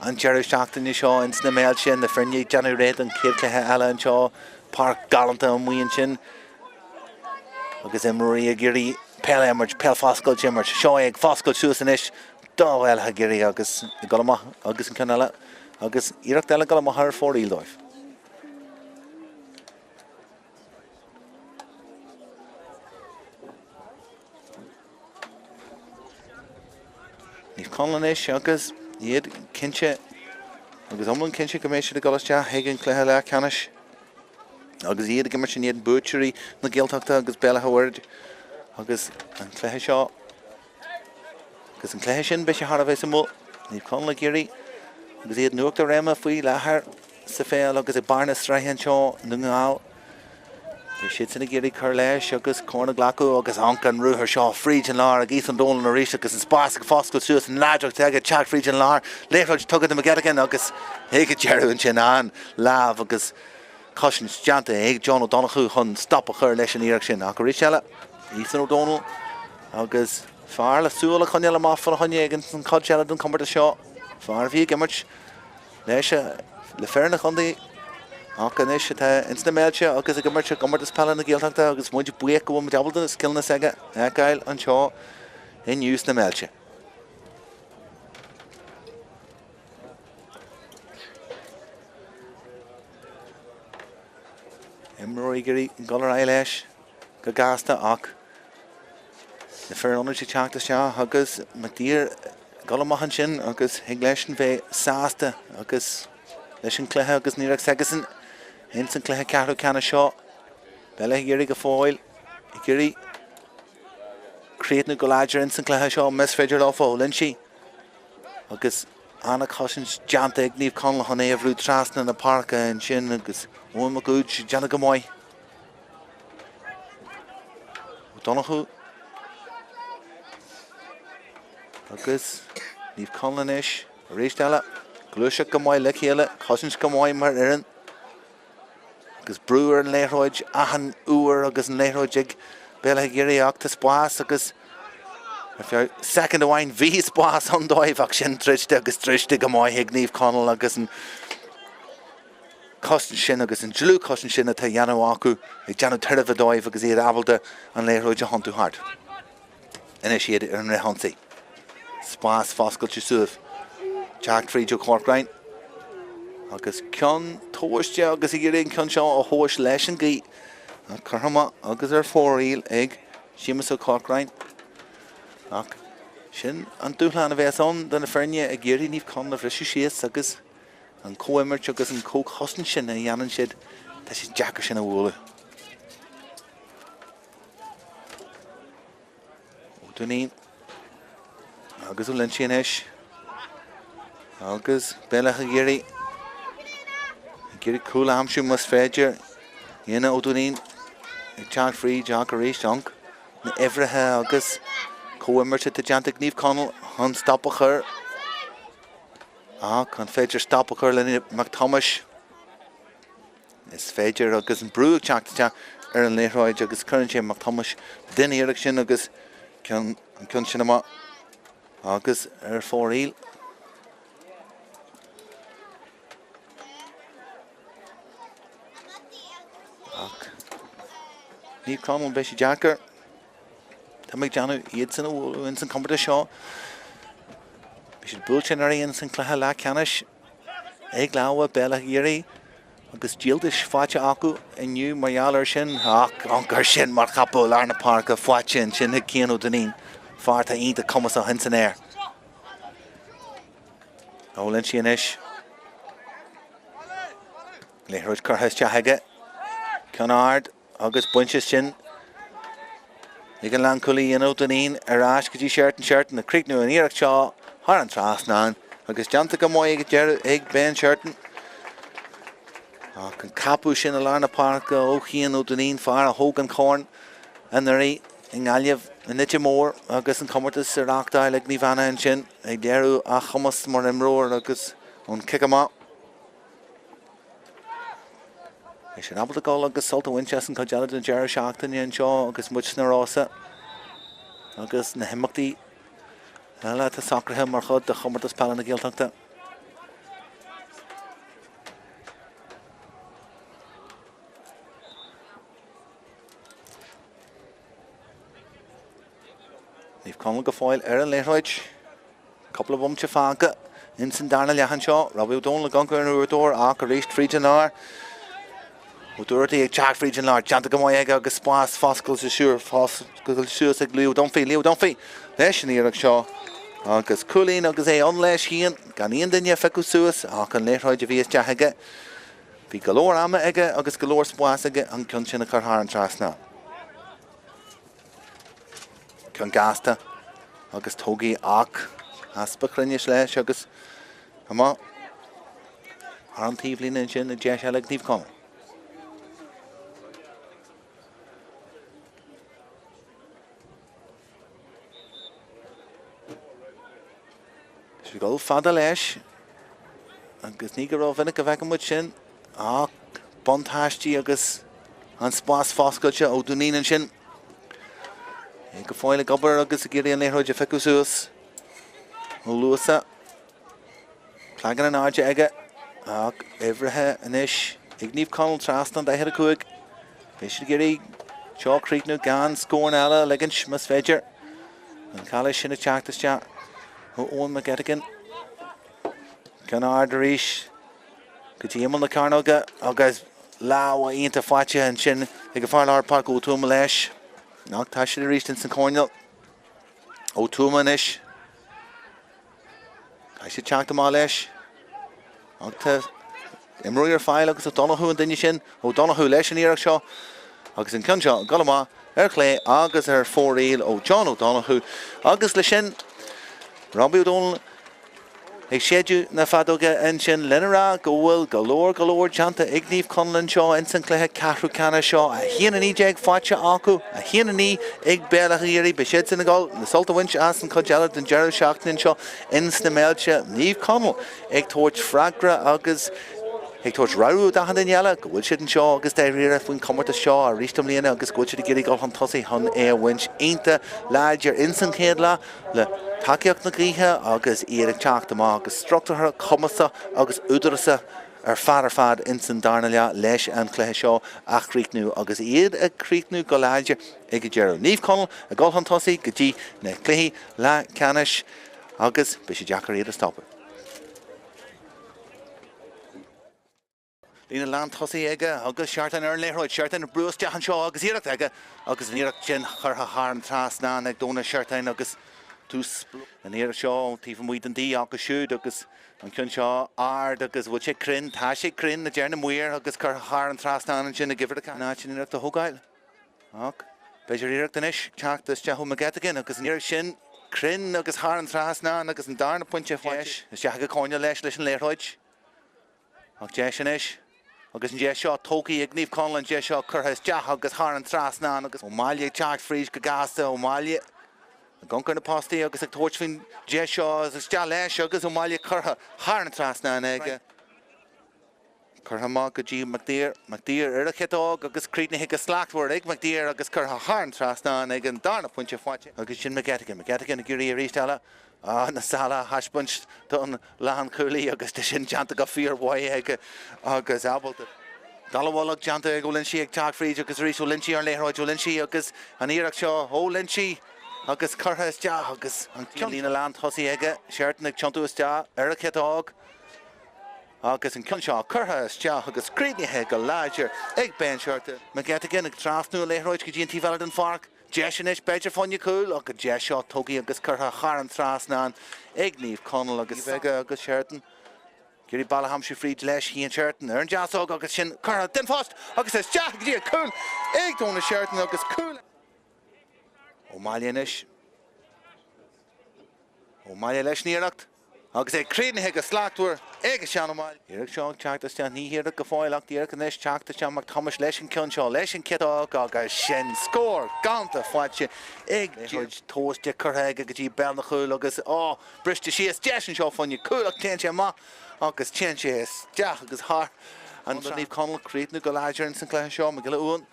an deireadh seachtaine seo ins na Méilte, na foirne ag déanamh réidh don chéad chluiche eile anseo. Páirc galánta amuigh ansin agus imreoirí ag iarraidh peil a imirt, peil foscailte a imirt. Seo é ag foscailt suas anois do Bhéal Átha Ciarraí agus ag dul amach agus an ceann eile agus iarracht eile ag dul amach ar fóraoil dóibh. Naomh Conaill anois agus iad cinnte agus iomlán cinnte go mbeidh siad ag dul isteach chuig an cluiche leathcheannais agus iad ag imirt in éadan buaiteoirí na Gaeltachta agus Béal Átha Mhuird agus an cluiche seo Agus an cluiche sin, beidh sé thar a bheith suimiúil. Naomh Conaill ag iarraidh agus iad in uachtar réime faoi láthair sa pheil agus ag barr na sraithe anseo i nDún na nGall. Beidh siadsan ag iarraidh cur leis agus Corn a ghlacadh agus amharc an ruathar seo fríd an lár ag Ethan Dolan arís agus an spás ag foscailt suas an láidreacht aige teacht fríd an lár. Liathróid tugtha do McGettigan agus ag an deireadh ansin an-lámh agus cosaint déanta ag John Ó Donnchú chun stop a chur leis an iarracht sin. Ach arís eile, Ethan O'Donnell agus fear le súil a choinneáil amach fána choinne ag an chuid eile den chomórtas seo, fear a bhí ag imirt leis le foireann an chontae ach anois atá ins na Méilte agus ag imirt i gcomórtas peile na Gaeltachta agus muid buíoch go bhfuil muid ábalta na scileanna s'aige a fheiceáil anseo inniu sna Méilte. Imreoirí ag iarraidh dul ar aghaidh leis go gasta ach na fir ionaid ag teacht isteach agus McDeere ag dul amach ansin agus thig leisean bheith sásta agus leis an cluiche agus an iarracht s'aigesan ins an cluiche ceathrú ceannais seo. Béal Átha Ciarraí go fóill ag iarraidh críochnú go láidir ins an cluiche seo más féidir leo Ó Loinsigh agus An-chosaint déanta ag Naomh Conaill chun é a bhrú trasna na páirce ansin agus Eoin Mac Uaid ag déanamh go maith. Ó Donnchú agus Naomh Conaill anois arís eile. Gluaiseacht go maith le chéile, cosaint go maith mar fhoireann. Agus brú ar an liathróid achan uair agus an liathróid ag Béal Átha Ciarraí ach tá spás agus ar feadh soicind amháin bhí spás ann dóibh ach sin druidte agus druidte go maith ag Naomh Conaill agus an cosaint sin agus an dlúthchosaint sin atá á dhéanamh acu ag déanamh tairbhe dóibh agus iad ábalta an liathróid a thiontú thart. Anois iad ar an fhrithionsaí. Spás foscailte suas. Teacht fríd Ó Corcráin. Agus ceann tomhaiste agus ag iarraidh an ceann seo a thomhas leis an gaoth. Curtha amach agus ar fóraoil ag Séamus Ó Corcráin. Ach sin an dúshlán a bheas ann do na foirne ag iarraidh Naomh Conaill a bhriseadh síos agus. An comhimirt agus an comhchosaint sin a dhéanann siad, tá sé deacair sin a bhualadh. Ó Duinnín agus Ó Loinsigh anois. Agus Béal Átha Ghiorriaidh ag iarraidh cúl a aimsiú más féidir. Éanna Ó Duinnín ag teacht fríd ach arís amharc na huimhreacha agus comhimirt atá déanta ag Naomh Conaill chun stop a chur. Ach an féidir stop a chur le Mac Thomáis? Is féidir agus an brú ag teacht isteach ar an liathróid agus cuireann sé Mac Thomáis den iarracht sin agus an ceann sin amach agus ar fóraoil. Ach Naomh Conaill, beidh sé deacair. Tá mé ag déanamh iadsan a bhualadh ins an chomórtas seo. Bhí siad buailte anuraidh ins an cluiche leathcheannais ag lámha Béal Átha Ghiorriaidh agus díoltas faighte acu inniu mar gheall air sin. Ach amharc air sin mar chapall i lár na páirce faighte ansin ag Cian Ó Duinnín, fear atá iontach cumasach ins an aer. Ó Loinsigh anois. Liathróid curtha isteach aige. Ceann ard. Agus bainte sin ag an lánchúlaí Éanna Ó Duinnín ar ais go dtí Sheridan Sheridan ag críochnú an iarracht seo thar an trasnán agus déanta go maith ag deireadh ag Ben Sheridan. Ach an ceapadh sin i lár na páirce ó Chian Ó Duinnín, fear a thóg an corn anuraidh i nGaillimh i nIte Mór agus an comórtas á reáchtáil ag Naomh Anna ansin ag léiriú a chumas mar imreoir agus ón cic amach. Beidh siad ábalta dul agus sult a bhaint as an chuid eile den deireadh seachtaine anseo agus muid sna Rosa agus na himeachtaí eile atá socraithe mar chuid de Chomórtas Peile na Gaeltachta. Naomh Conaill go fóill ar an liathróid. Cúpla bomaite fágtha ins an darna leath anseo. Robbie Ó Dónaill ag ioncú ar an uaireadóir ach arís fríd an lár. Ó Dúrtaigh ag teacht fríd an lár. Déanta go maith aige agus spás foscailte suas ag Leo Dunphy. Leo Dunphy leis an iarracht seo agus cúilín agus é ann leis féin gan aon duine a phiocadh suas ach an liathróid a bhí isteach aige. Bhí go leor ama aige agus go leor spáis aige an ceann sin a chur thar an trasnán. Ceann gasta agus tógtha ach easpa cruinnis leis agus amach thar an taobhlíne ansin ag deis eile ag Naomh Conaill. Tá sé ag dul fada leis agus ní go rómhinic a bhfeiceann muid sin ach buntáistí agus an spás foscailte Ó Duinnín ansin. É go fóill ag obair agus ag iarraidh an liathróid a phiocadh suas. Ó Luasa. Cloigeann in airde aige ach uimhrithe anois ag Naomh Conaill trasna an 45. Beidh siad ag iarraidh seo a chríochnú gan scóranna eile a ligint más féidir. An caillis sin ag teacht isteach ó Eoin McGettigan. Ceann ard arís go dtí imeall na cearnóige agus lámh iontach faighte ansin ag an fear lár páirce Ó Tuama leis. Ach tá siad arís ins an choirnéal. Ó Tuama anois. Caithfidh siad teacht amach leis. Ach tá imreoirí ar fáil agus O'Donoghue an duine sin. O'Donoghue leis an iarracht seo agus an ceann seo ag dul amach ar chlé agus ar fóraoil ó John O'Donoghue. Agus leis sin, Robbie Ó Dónaill ag séideadh na feadóige ansin lena rá go bhfuil go leor, go leor déanta ag Naomh Conaill anseo ins an chluiche ceathrú ceannais seo. 1-19 faighte acu, 1-9 ag Béal Átha Ghiorriaidh. Beidh siadsan ag dul le sult a bhaint as an chuid eile den deireadh seachtaine anseo ins na Meillte. Naomh Conaill ag tabhairt freagra agus ag tabhairt rabhadh d'achan duine eile go bhfuil siad anseo agus dáiríre faoin chomórtas seo arís i mbliana agus go bhfuil siad ag iarraidh dul chun tosaigh chun é a bhaint. Iontach láidir ins an chéad leath le tacaíocht na gaoithe agus iad ag teacht amach go struchtúrtha, cumasach agus údarásach ar fad ar fad ins an darna leath leis an chluiche seo a chríochnú agus iad ag críochnú go láidir ag an deireadh. Naomh Conaill ag dul chun tosaigh go dtí na cluichí leathcheannais agus beidh sé deacair iad a stopadh. Líne lántosaigh aige agus Seartan ar an liathróid. Seartan ag brú isteach anseo agus iarracht aige agus an iarracht sin curtha thar an trasnán ag Dónal Seartan agus. Tús an iarracht seo taobh amuigh den D acu siúd agus an ceann seo ard agus bhfuil sé cruinn? Tá sé cruinn, a deir na maoir agus curtha thar an trasnán ansin ag uimhir a in áit an iarracht a thógáil. Ach b'fhéidir iarracht anois teacht isteach ó McGettigan agus an iarracht sin cruinn agus thar an trasnán agus an darna pointe faighte. Isteach ag coinneáil leis leis an liathróid. Ach deis anois agus an deis seo tógtha ag Naomh Conaill, an deis seo curtha isteach agus thar an trasnán agus Ó Máille ag teacht fríd go gasta, Ó Máille ag amharc ar na postaí agus ag tabhairt faoin deis seo agus isteach leis agus Ó Máille curtha thar an trasnán aige. Curtha amach go dtí McDeere, McDeere ar a chiotóg agus críochnaithe go slachtmhar ag McDeere agus curtha thar an trasnán ag an darna pointe faighte agus sin McGettigan, McGettigan ag iarraidh arís eile na sála a thaispeáint don lánchúlaí agus tá sin déanta go fíormhaith aige agus ábalta. Dallamhullóg déanta ag Ó Loinsigh ag teacht fríd agus arís Ó Loinsigh ar an liathróid, Ó Loinsigh agus an iarracht seo ó Loinsigh agus curtha isteach agus an ceann líne lán tosaigh aige, Sheridan ag tiontú isteach ar a chiotóg agus an ceann seo curtha isteach agus críochnaithe go láidir ag Ben Sheridan. McGettigan ag trasnú an liathróid go dtí an taobh eile den pháirc. Deis anois, b'fhéidir fá choinne cúl, ach an deis seo tógtha agus curtha thar an trasnán ag Naomh Conaill agus aige agus Sheridan ag iarraidh bealach a aimsiú fríd leis féin Sheridan ar an deasóg agus sin curtha den phost agus isteach go dtí an cúl ag Donal Sheridan agus cúl Ó Máille anois. Ó Máille leis an iarracht. Agus é críochnaithe go slachtmhar ag Seán Ó Máille. Iarracht seo ag teacht isteach, ní hiarracht go fóill ach iarracht anois teacht isteach Mac Thomáis leis an ceann seo, leis an ciotóg agus sin scór galánta faighte ag liathróid tomhaiste curtha aige go dtí béal na chúil agus á briste síos deis anseo fá choinne cúl ach téann sé amach agus téann sé isteach agus thar an Naomh Conaill críochnú go láidir ins an cluiche seo, Mac Giolla Uain.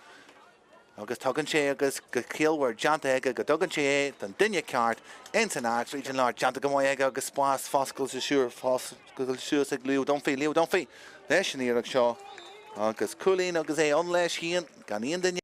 Agus tugann sé agus go ciallmhar déanta aige go dtugann sé é don duine ceart ins an áit fríd an lár déanta go maith aige agus spás foscailte foscailte suas ag Leo Dunphy, Leo Dunphy leis an iarracht seo agus cúilín agus é ann leis féin gan aon duine.